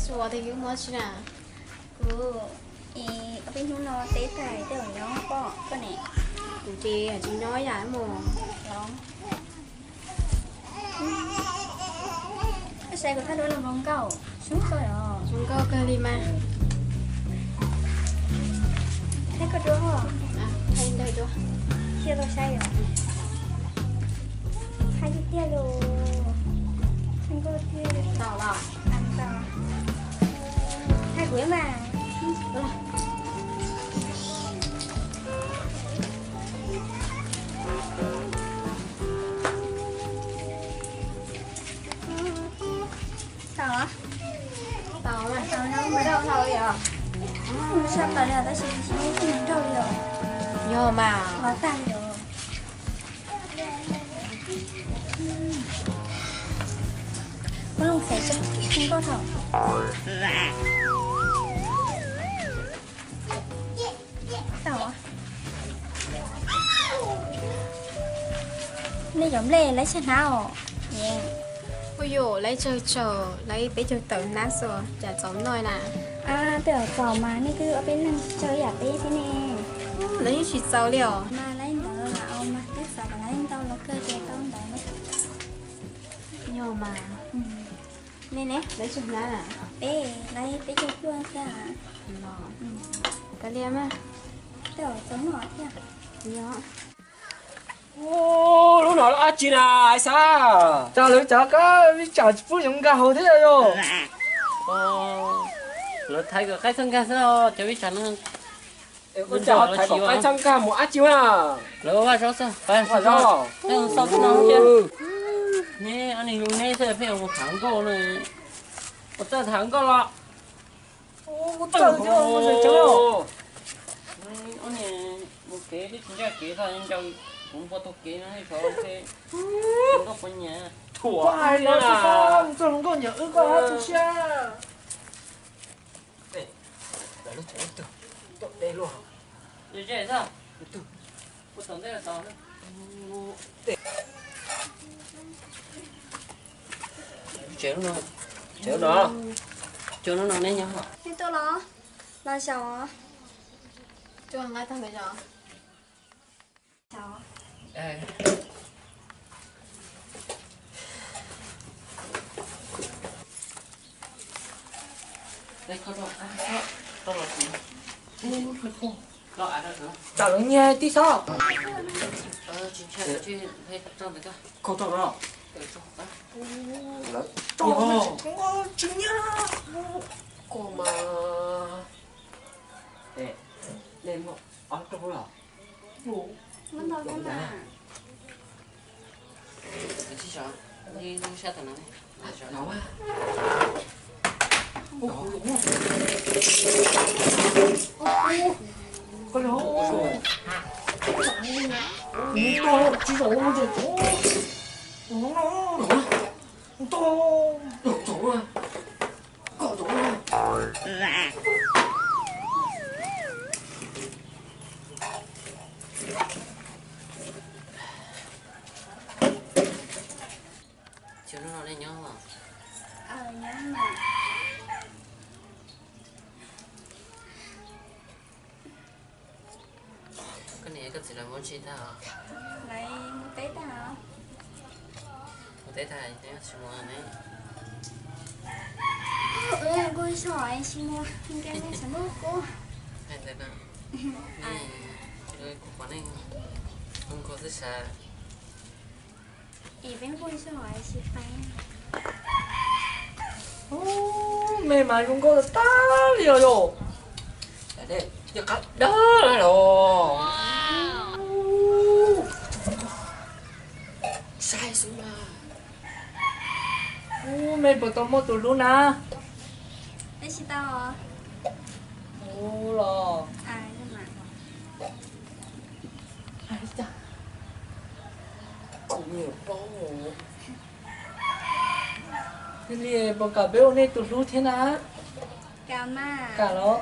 Xua, tej yub mob tsi na? Kuv, ob peb hnub no teb tag tej zaum nyob pom koj ne. Kuv ces tsis nyob yam mus. Koj saib kuv thaj duab zoo nkauj, zoo nkauj, zoo nkauj kawg li mas. Saib koj duab, thiaj tau saib os. Hais tiag tiag los, zoo nkauj tiag. Tau los, hais kuv mas. Tau, tau, tau nyob mus nrauj hlau li os. Sab tas li os, tab sis tsis muaj tus nrauj li os. Yog mas, los tag li os. Muab loo xaiv tso, zoo nkauj thaum. Tau. Nej cov nplej laib tsawg hnab os? Ua yuav laib tsawg tsaum, laib peb caug tawm hnab xwb, cas txaus noj na. Tej zaum txaus mas nej twb ob peb leeg tsawg yam peb thiab ne. Lawv yeej tsis txaus li os. Mas laib ntawd mas, au mas twb xav kom laib ntau los kawg ces tau ntawd na. Yog mas. Nej ne, laib tsawg hnab na? Peb, laib peb caug cuaj thiab. Kav liam mas. Tej zaum txaus noj thiab. Yog. Lub no lub dab tsi na, Xab? Cas lawv cov kab vij tsam tsis pub yuav nkag hauv thiab yog? Lawv thaiv kom qaib txhob nkag xwb, cov vij tsam no. Ua cas ho thaiv kom qaib txhob nkag mus dab tsi na? Lawv vaj zaub xwb, vaj zaub. Neb ob niag lus neb xwb pheej mus tham nkauj no. Ua txawj tham nkauj los? Ua txawj thiab, mus kev twb tsis ncaj kev, txog ncaws kuv npua tus kev no, xyov nkauj puas nyiam. Thuam, koj hais no tsis tau, mus txog hluas nkauj nyiam wb koj hab tu siab. Tsev no, tsev no, tsev no no neb nyob. Neb tuaj los? Los zaum. Tuaj nqa tag ntawd zaum. Tam lawv nyiag tib sob. Tsis ntshai, tsis ntshai, tsis ntshai. Tsis nyiag. Koj mas. Nej muaj ob rooj los? Muaj ntau thiab mas. Sab tom no. Tsis hnub no nej nyob os? Koj niam koj txiv lawv mus tsis tag os? Lawv mus teb tag os. Mus teb tag tsis mus ne? Wb nquag zog es tsis mus, nkees me xav nquag kuv. Hais ntawd no, kuv pom nej nquag xwb sav. Es peb nquag zog es tsis pais. Ub, me mas zoo nkauj tag li os yom. Yog qab dag los. Saib xwb mas. Ub, me puas tau muaj tus hlub na? Peb tsis tau. Ub los. Kuv niam paub. Thiaj li puas kam peb ua nej tus hlub thiab na? Kam los.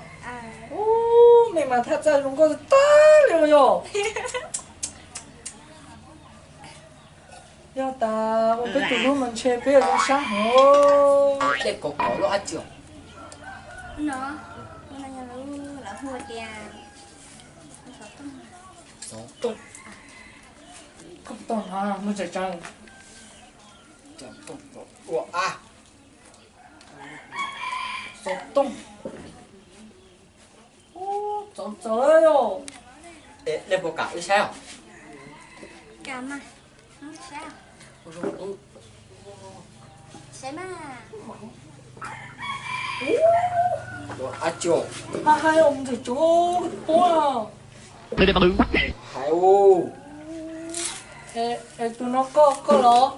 Ub, me mas thaj txaj zoo nkauj tag li os yom. Yog tas ua peb tus hlub mas ntshe peb yuav zoo sab heev. Dej kaus kaus lub ab tsi. No, lawv hu tias xov tooj. Xov tooj. Koj tau hov muaj tseem tseeb. Ua a, xov tooj. Ub, txawv txawv yom. Nej puas kam wb saib os? Kam mas, saib. Saib mas. Ua ab tsi. Hais mus ntxim tsuv puab. Hais u. Es tus no koj, koj los?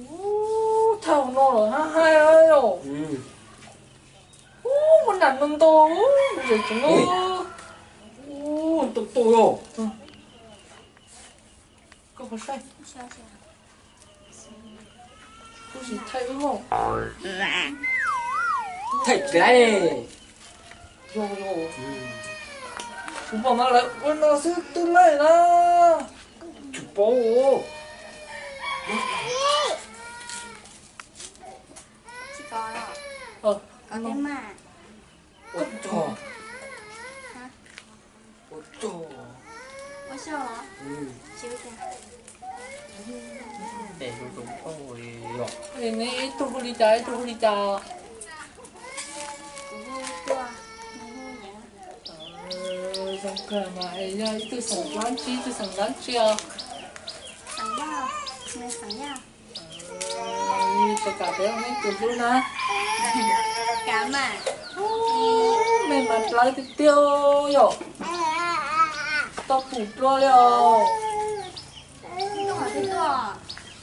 Ub, thaj no los hab hais os. Ub, muaj nam no ntau, zem tseem. Ub, ntau ntau os. Koj puas saib? Kuv sim thaij wb os. Thaij tsis laib. Yog, yog. Kuv pom mas lawv ua no xwb twb laij na. Tsis paub. Tsis kov los? Kov tej mas. Ua tog. Ua tog. Ua tog. Tsis ua cas. Es neb ib tug hu li cas, ib tug hu li cas? Zoo kawg mas, es yog ib tug xeem dab tsi, ib tug xeem dab tsi os? Xeem Yaj, xeem Yaj. Puas kam peb ua nej tus hlub na? Kam mas. Ub, me mas dlawb tiag tiag yom. Tau pum dlua li os.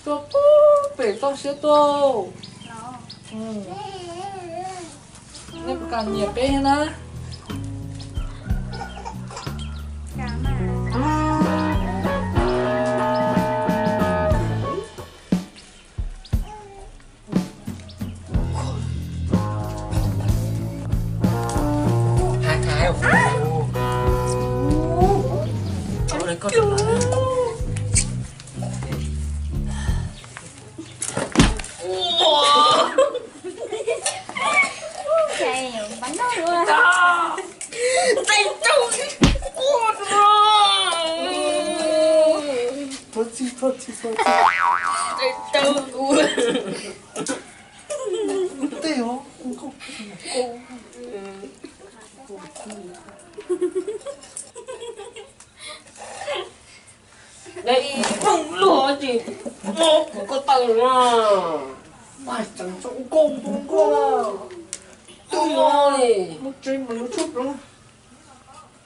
Tuaj pem toj siab tuaj. Nej puas kam nyiam peb na? Thov txim, thov txim, thov txim. Tej os. Dej ib pheej luag ces mob kuv ko taw na. Mas tseem tso nkauj tus nkauj. Twb mob li. Muaj tseeb mas yuav tshuaj plaub.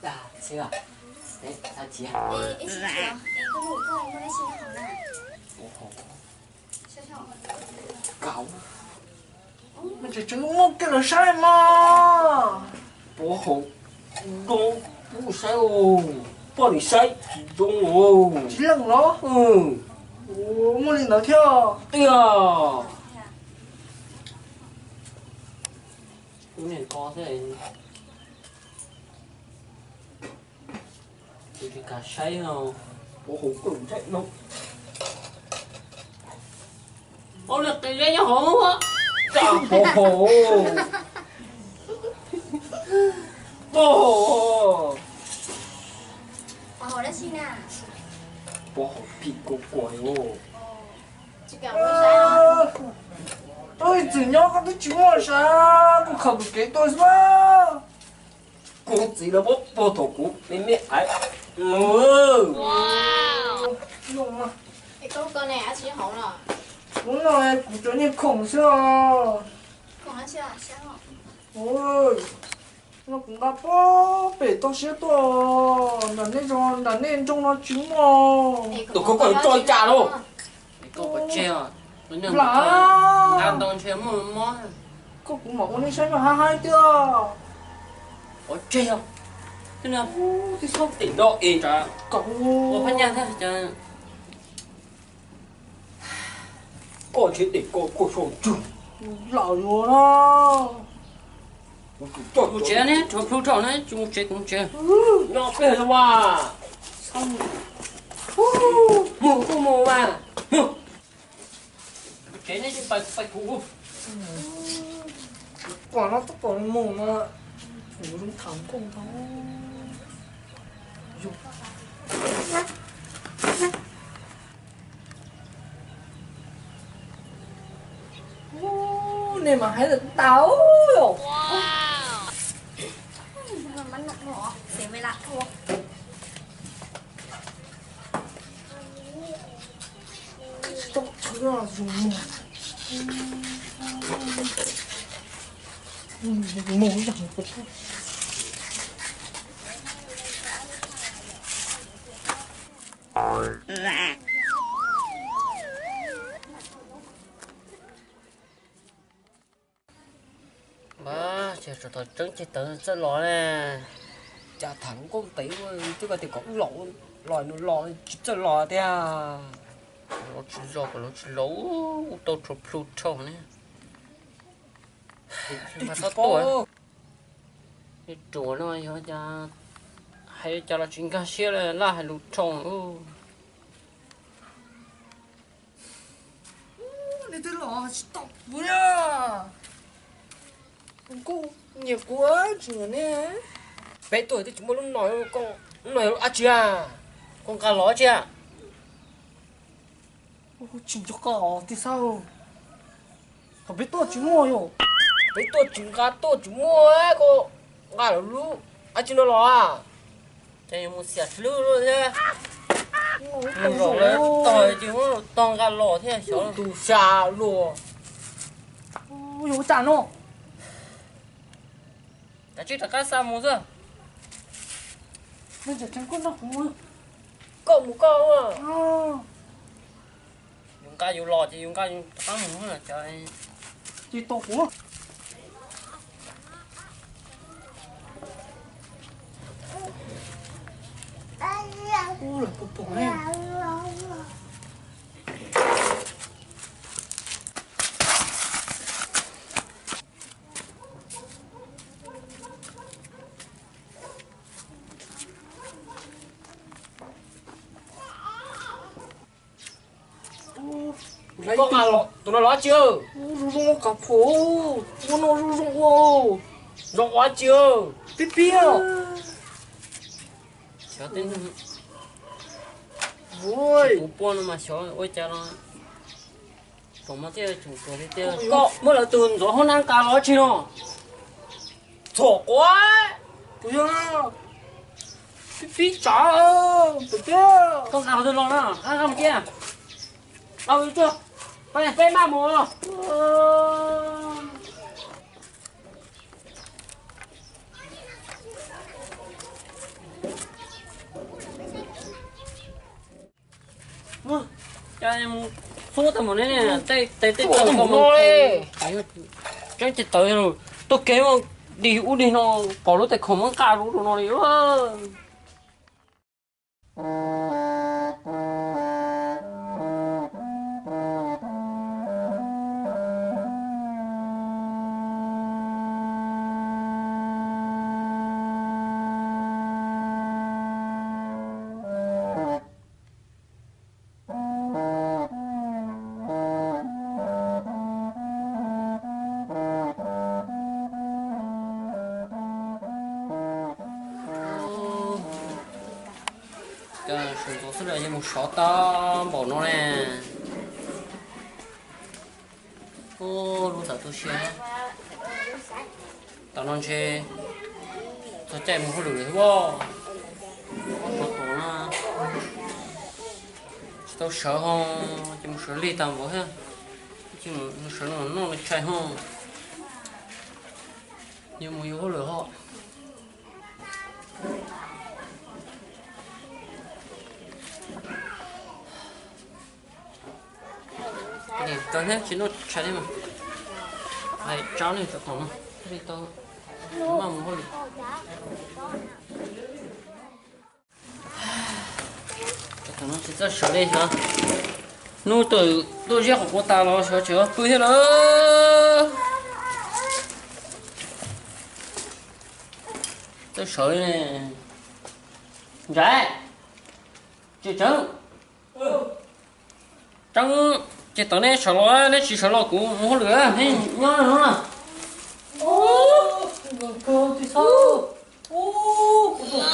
Dag xwb, txhob chim. Kaum. Mas tseem tseem muaj kiag lawv saib mog. Puab hauv. Zoo, kuv saib os, poj niam saib tsis zoo os. Tsis leej los? Muaj li ntawd thiab. Tiag. Ub, niag ko thiab. Tus tsis kam saib no. Ua hauv koj ntshai no. Ua li qis zeb nyob hauv. Tsa pov hauv. Pov hauv. Pov hauv dab tsi na? Pov hauv phim kuv kuam os. Ib txwm nyob koj twb tsis muaj sav, kuv khaws kuv kev tuaj xwb. Kuv txiv los muab puag thaum kuv me me aiv. Kuv no kuv cov niag khoom xwb os. No kuv nqa pem toj siab tuaj, nram nej zos nram nej nroog no tsis muaj. Tus koj koj tso cas lauj? Lam, nqa ntau ntshe muaj mob. Koj kuv mam ua nej saib mas hab haib tiag. Ua tseg os. Twb no, twb txhob tim no es kom ua phab nyaj thiab. Koj ntshe tim koj koj sau tsug. Lam yuav na. Mus tsev ne, rhuav plhu rau ne, tsis mus tsev kuv mus tsev. Nyob peb mas. Mus kuj mus mas. Mus. Tsev ne, pais kuv. Pom no twb pom mus no, kuv zoo tham nkauj ntau. Nej mas hais lawm tau. Mas ces thaum tseeb ces tawv txawj los ne. Cas tham nkauj ntev ua twb ko tias kom los, los nws los tsis txawj los tiag. Los tsis los kom los tsis los, ub tau rhuav plhu rau ne. Mas txhob tuaj. Ruam no yog cas hais cas los tsis nkag siab li, laj hais lus rau. Nej twb los tsis tau kuv na. Kuv nyiam kuv tsis nyiam nej. Peb tuaj twb tsis muaj lub no, lub no yog lub dab tsi a? Koj nqa los dab tsi a? Tsis nco qab tiag sab. Thaum peb tuaj tsis muaj yom. Peb tuaj tsis nqa tuaj tsis muaj, koj nqa lub dab tsi no los a? Ces yuav mus xiam hlwb lawm thiab. Mus zaum lawm tog ces muab tog nqa los thiab xyov. Tus sa luaj. Yog ua cas no? Kav tsij rov qab xa mus xwb. Koj mus koj. Yus nqa yus los ces yus nqa yus rov qab mus xwb. Ces tau kuv. Ub, lawv puas pom ne? Koj nqa los, tus no los dab tsi? Ub, zoo zoo kav phuam, ua no zoo zoo ua. Zoo ua dab tsi? Pib pib. Xyov tej neeg kuv pua no mas xyov ua cas no. Thaum no thiaj tseem tuag li tiag. Koj muab lawv tus ntxuav hoob nab nqa los dab tsi no? Txhom quav. Kuv yog pib pib tsav pem teb. Koj nqa los twg los no? Qab qab mus kiag. Au, peb maj mus. Xub tau mus ne, tej tej tau no, tseeb ces tawv, taug kev mas Dig ub dig no, pom lub tes khoom muab nqa rau no li. Sawv ntxov xwb los yeej mus sov tau npaum no ne. Ub, lub ntawd tu siab. Tam no ntshe txog caij mus hauj lwm lawm thiab. Tus no tsis tau sawv ho, ces mus sawv lig tag npaum thiab. Ces mus sawv no noj li tshais ho. Yuav mus yuav hauj lwm ho. Tsis noj tshais li mas, hais tsab nej tom no thiaj li tau maj mus hauj lwm. Tsis txawj sawv li xyov, hnub twg tuaj ziab qhov kuav tas los sawv tseem pw thiab lawm. Txawj sawv li ne. Ntsav, tseem tseeb. Tseeb, ces tom nej sawv los, nej tsis sawv los kuv mus hauj lwm, nej nyob no na. Kuv pom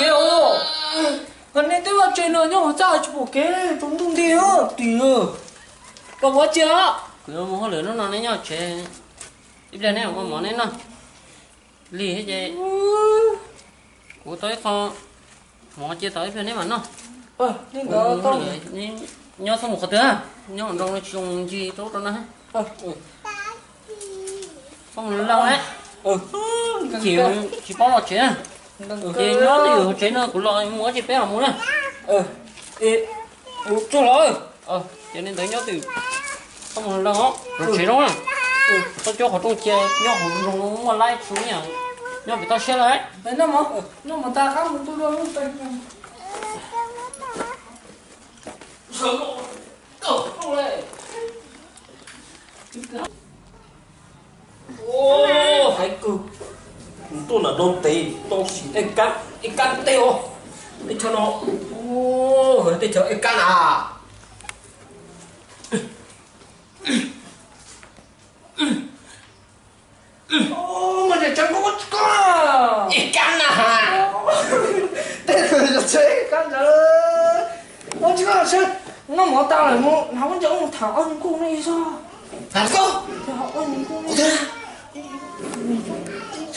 kev os. Hos nej twb vaj tsev no nyob hauv txaj tsis pom kev, tsaus ntuj nti tim. Koj ua tsi os? Kuv yuav mus hauj lwm hnub no, nej nyob tsev ib pliag, nej ua mov nej noj. Lig thiab ces kuv tau ib qho mov cia tau ib pliag neb mam noj. Nyob txhob mus qhov twg, nyob hauv nroos no tsis zoo ncig rau rau na. Txhob mus lawm na. Ces tsis paub los tsev na. Ces nyob twj ywm hauv tsev no, kuv los mus ua tsi peb mam mus na. Mus tsuag los. Ces li ntawd nyob twj ywm, txhob mus lawm os, los tsev zoo na. Txhob cuab qhov rooj cia, nyob hauv nroos muaj laib tsis nyob, nyob pem toj siab lawm. Hais kawg, kuv tuaj nram no ntev tau sim ej kab tej os. Teb chaws no, teb chaws ej kab na. Muaj ntses tsawv koj, ej kab na. Tej ntawd tsev ej kab ntawd. Ua tsis koj seb, noj mov tas lawm mus hnav khaub ncaws mus tham ob hlis nkuj ne Ib Xob. Tham koj? Ob hlis nkuj ne. Ib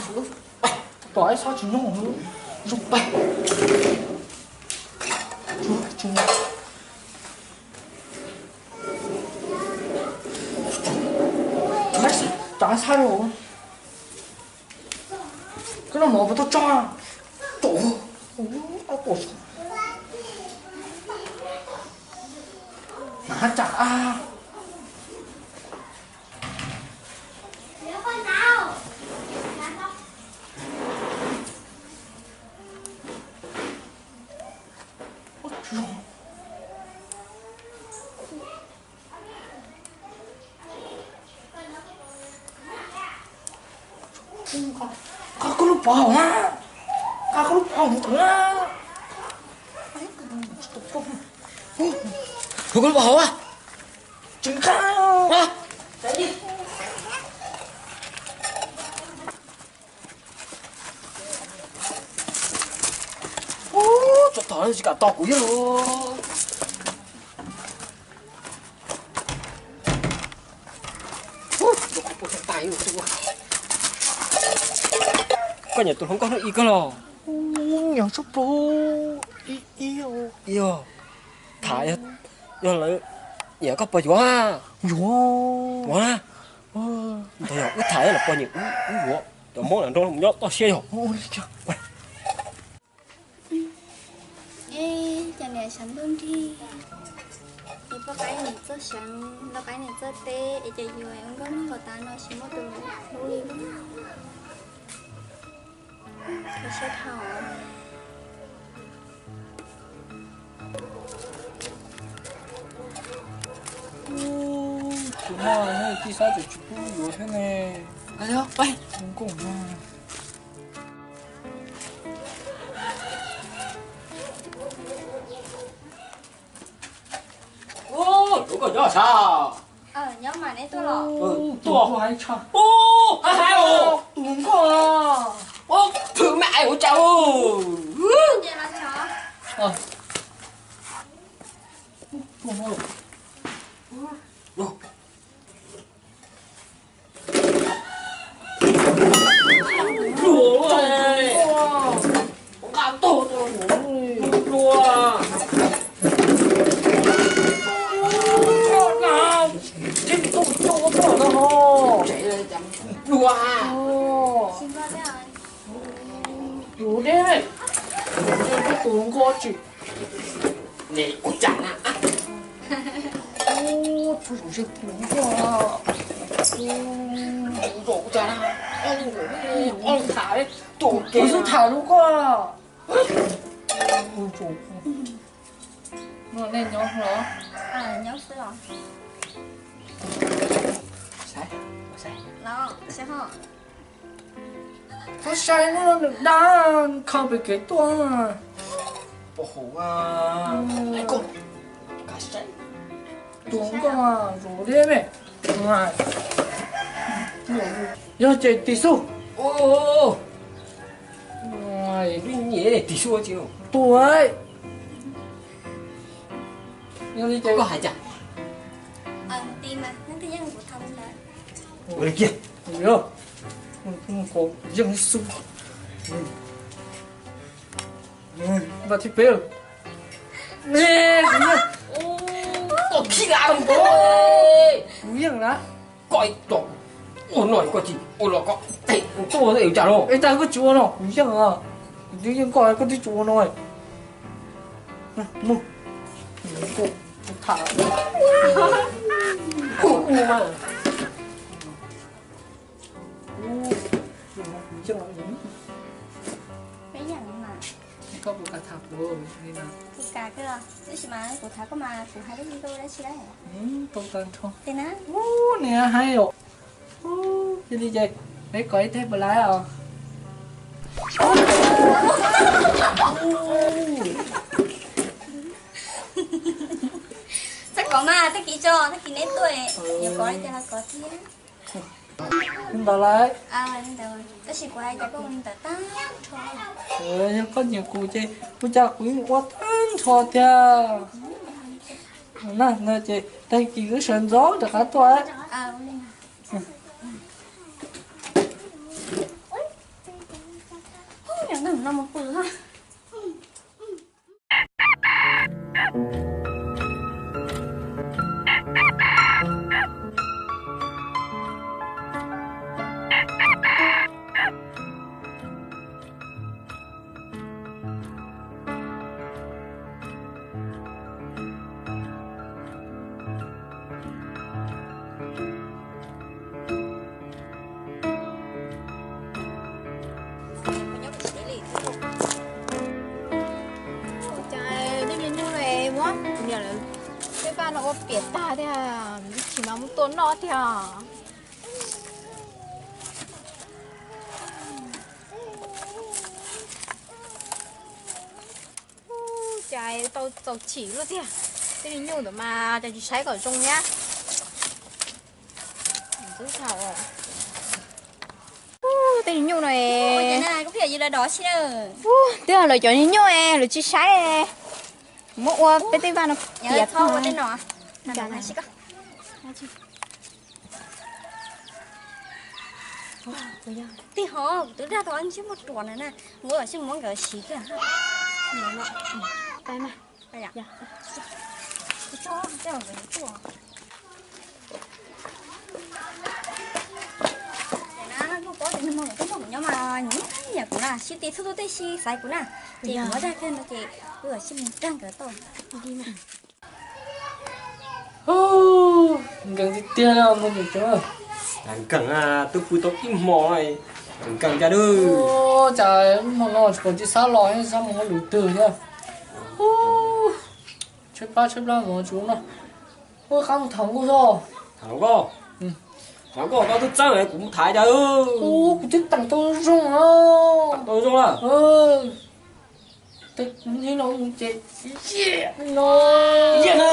Xob. Tom Ib Xob tsis nyob zoo pais. Tom Ib Xob, koj noj mov puas tau tso? Tau. Hnav tsam a. Nqa koj lub pov haum na. Nqa koj lub pov haum mus tod na. Koj lub pov haum a. Tseem nqa. Ub, tsov tom tsis kam tos kuv ib los. Koj nyiam tus hluas nkauj hnub ib kawg los? Nyiam tshaj plaws. Ib, ib, ib. Tham, yog lawv nyiam koj puas yuav? Yuav. Yuav na. Ntawd yog wb tham los puas nyiam wb yuav. Cov Hmoob nram nroog nyob toj siab yog. Cov niam xav ntuj nrig, ces Lau qaib niam txoj seev, lau qaib niam txoj teb es ces yus ua nkauj nraug tas no tsis muaj tus hlub li lub. Kho siab dhau. Tus no tij sab tseem tsis pub yuav thiab ne. Nkauj no. Tus nkauj nyob sav? Nyob mas neb tuaj los? Tuaj hais tshaj. Ub, hais hais os. Tus nkauj. Ub, thwm mas ais ua cas. Tus nkauj tsis. Neb ua cas na? Ub, txog zaum seb tus nkauj. Tus zaum ua cas na? Ob lub tham, tus kev xub tham lub koj. Nej nyob los? Nyob xwb os. Los, seb ho. Koj saib no nws dab kho pem kev tuaj. Pom hauv. Tus nkauj zus deb me. Yog ces tis xub. Tus, yog li ces koj hais cas? Ua li kiag. Yeej xub. Npaj thib peb. Kuv yeej na. Koj ua no koj tsis ua los koj tes tuaj ua cas no? Es tas koj tsis ua no kuv yeej, kuv twb yeej koj koj twb tsis ua no. Mus, tham. Koj puas kam tham kuv li no? Kuv kam kawg, tab sis mas kuv tham koj mas kuv hais lub ntuj dab tsi lawm. Tau tag nrho. Ub, niam hais os. Ub, yog li ces peb kov ib teg puas laib os? Txhob kov mas, tag kis tso, tag kis neb tuaj, yuav kov li cas los kov thiab. Li ntawd lawm. Tab sis kuv hais tias koj ua li ntawd tag nrho. Yog koj nyiam kuv ces ua cas kuv yeej ua tag nrho tiag. Na, no ces tag kis wb sawv ntxov rov qab tuaj. Ua cas tej me nyuj no muab kuv niam lawv tej vaj no ua piam tag tiag, tsis mas muab tua noj tiag. Ub, cas tau txaus chim luaj tiag. Tej me nyuj ntawd mas cas tsis saib kom zoo thiab. Ub, tej me nyuj no. Ub, twb yog lawv cov me nyuj es lawv tsis saib. Muab ua peb tej vaj no piam tag. Tij hov, kuv twb dag tau ntsej muag ruam na na, muab sib muab nkawd siv kiag. Nyob mas nyiam kuv na, sib ti txhub tub tej sib xaiv kuv na, ces kuv muab dag kiag no ces kuv sib mus dag nkawd tau. Nkees tiag tiag no mus nyuam tsev. Nkees, twb pw tau ib hmo, nkees cas, cas ib hmo no tsis pom tsis xav los, xav mus hauj lwm twg thiab. Tshaib plab tshaib plab mus tsis ua no. Ua qab mus tham nkauj xwb. Tham nkauj? Tham nkauj koj twb txeeb kuv mus tham cas. Kuv twb teem tau zoo. Teem tau zoo a? Ib no mus ces no. Ib no.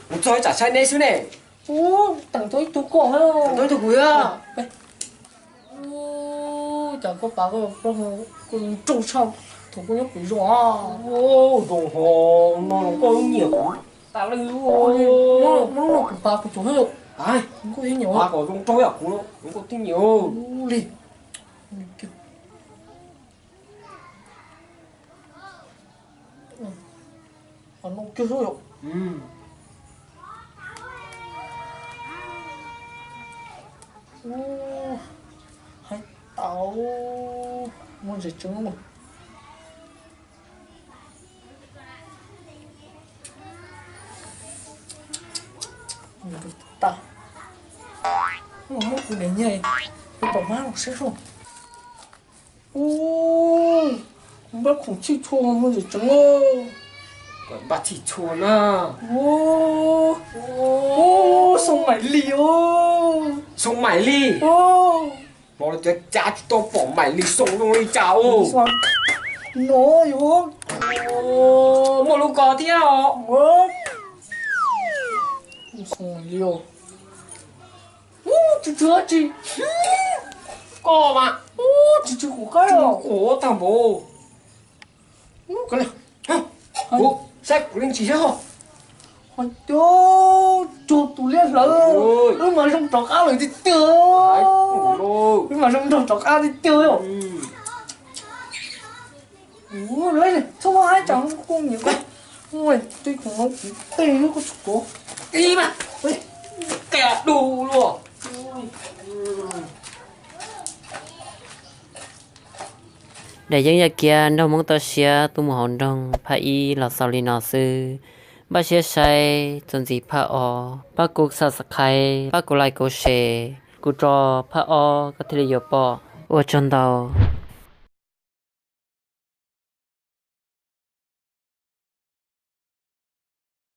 Kuv txog ib tsam saib neb xwb ne. Teem tau ib tug koj, teem tau ib tug kuv. Cas koj pav koj, koj zoo tshaj thaum koj nyob pem zoo. Zoo ho, no los koj nyiam kuv tas li. Muab lub no kuv pav kuv tsuas thiab yom. Koj nyiam pav kom zoo nraug yam kuv, koj twb nyiam li. Qhov no kiag xwb yom. Heev tas, muaj ntses tseeb. Tas, muab kuv daim nyiaj, kuv tom mab los saib seb. Ub, npaj khoom txhij txhua muaj ntses tseeb. Npaj txhij txhua na. Ub, xoo maim li os. Xoo maim li. Hmo no cav cav tsis tau pom maim li xoo zoo li cas os. No yog muaj lub ko thiab os. Xoo maim li os. Ub, tsw tsw dab tsi? Koj mas. Ub, tsw tsw kuv qab os. Kuv tag npaum. Kuv saib kuv li ntsis thiab. Ho cov, cog tus liab hlawv, wb mas zoo rov qab lawm tiag tiag. Wb mas zoo nrog rov qab tiag tiag. Txhob muab haib tsam kuj nyiam koj. Tej khoom no kuv tej lub koj tsis kov. Ib mas, qias du luaj. Daim yeeb yaj kiab nraug Hmoob toj siab tuaj mus hauv nroog phaj ib los xaus li no xwb. Npaj siab saib txuas ntxiv phaj ob, pab kuv subscribe, pab kuv like, kuv share, kuv tso phaj ob koj thiaj li yuav pom. Ua tsaug ntau.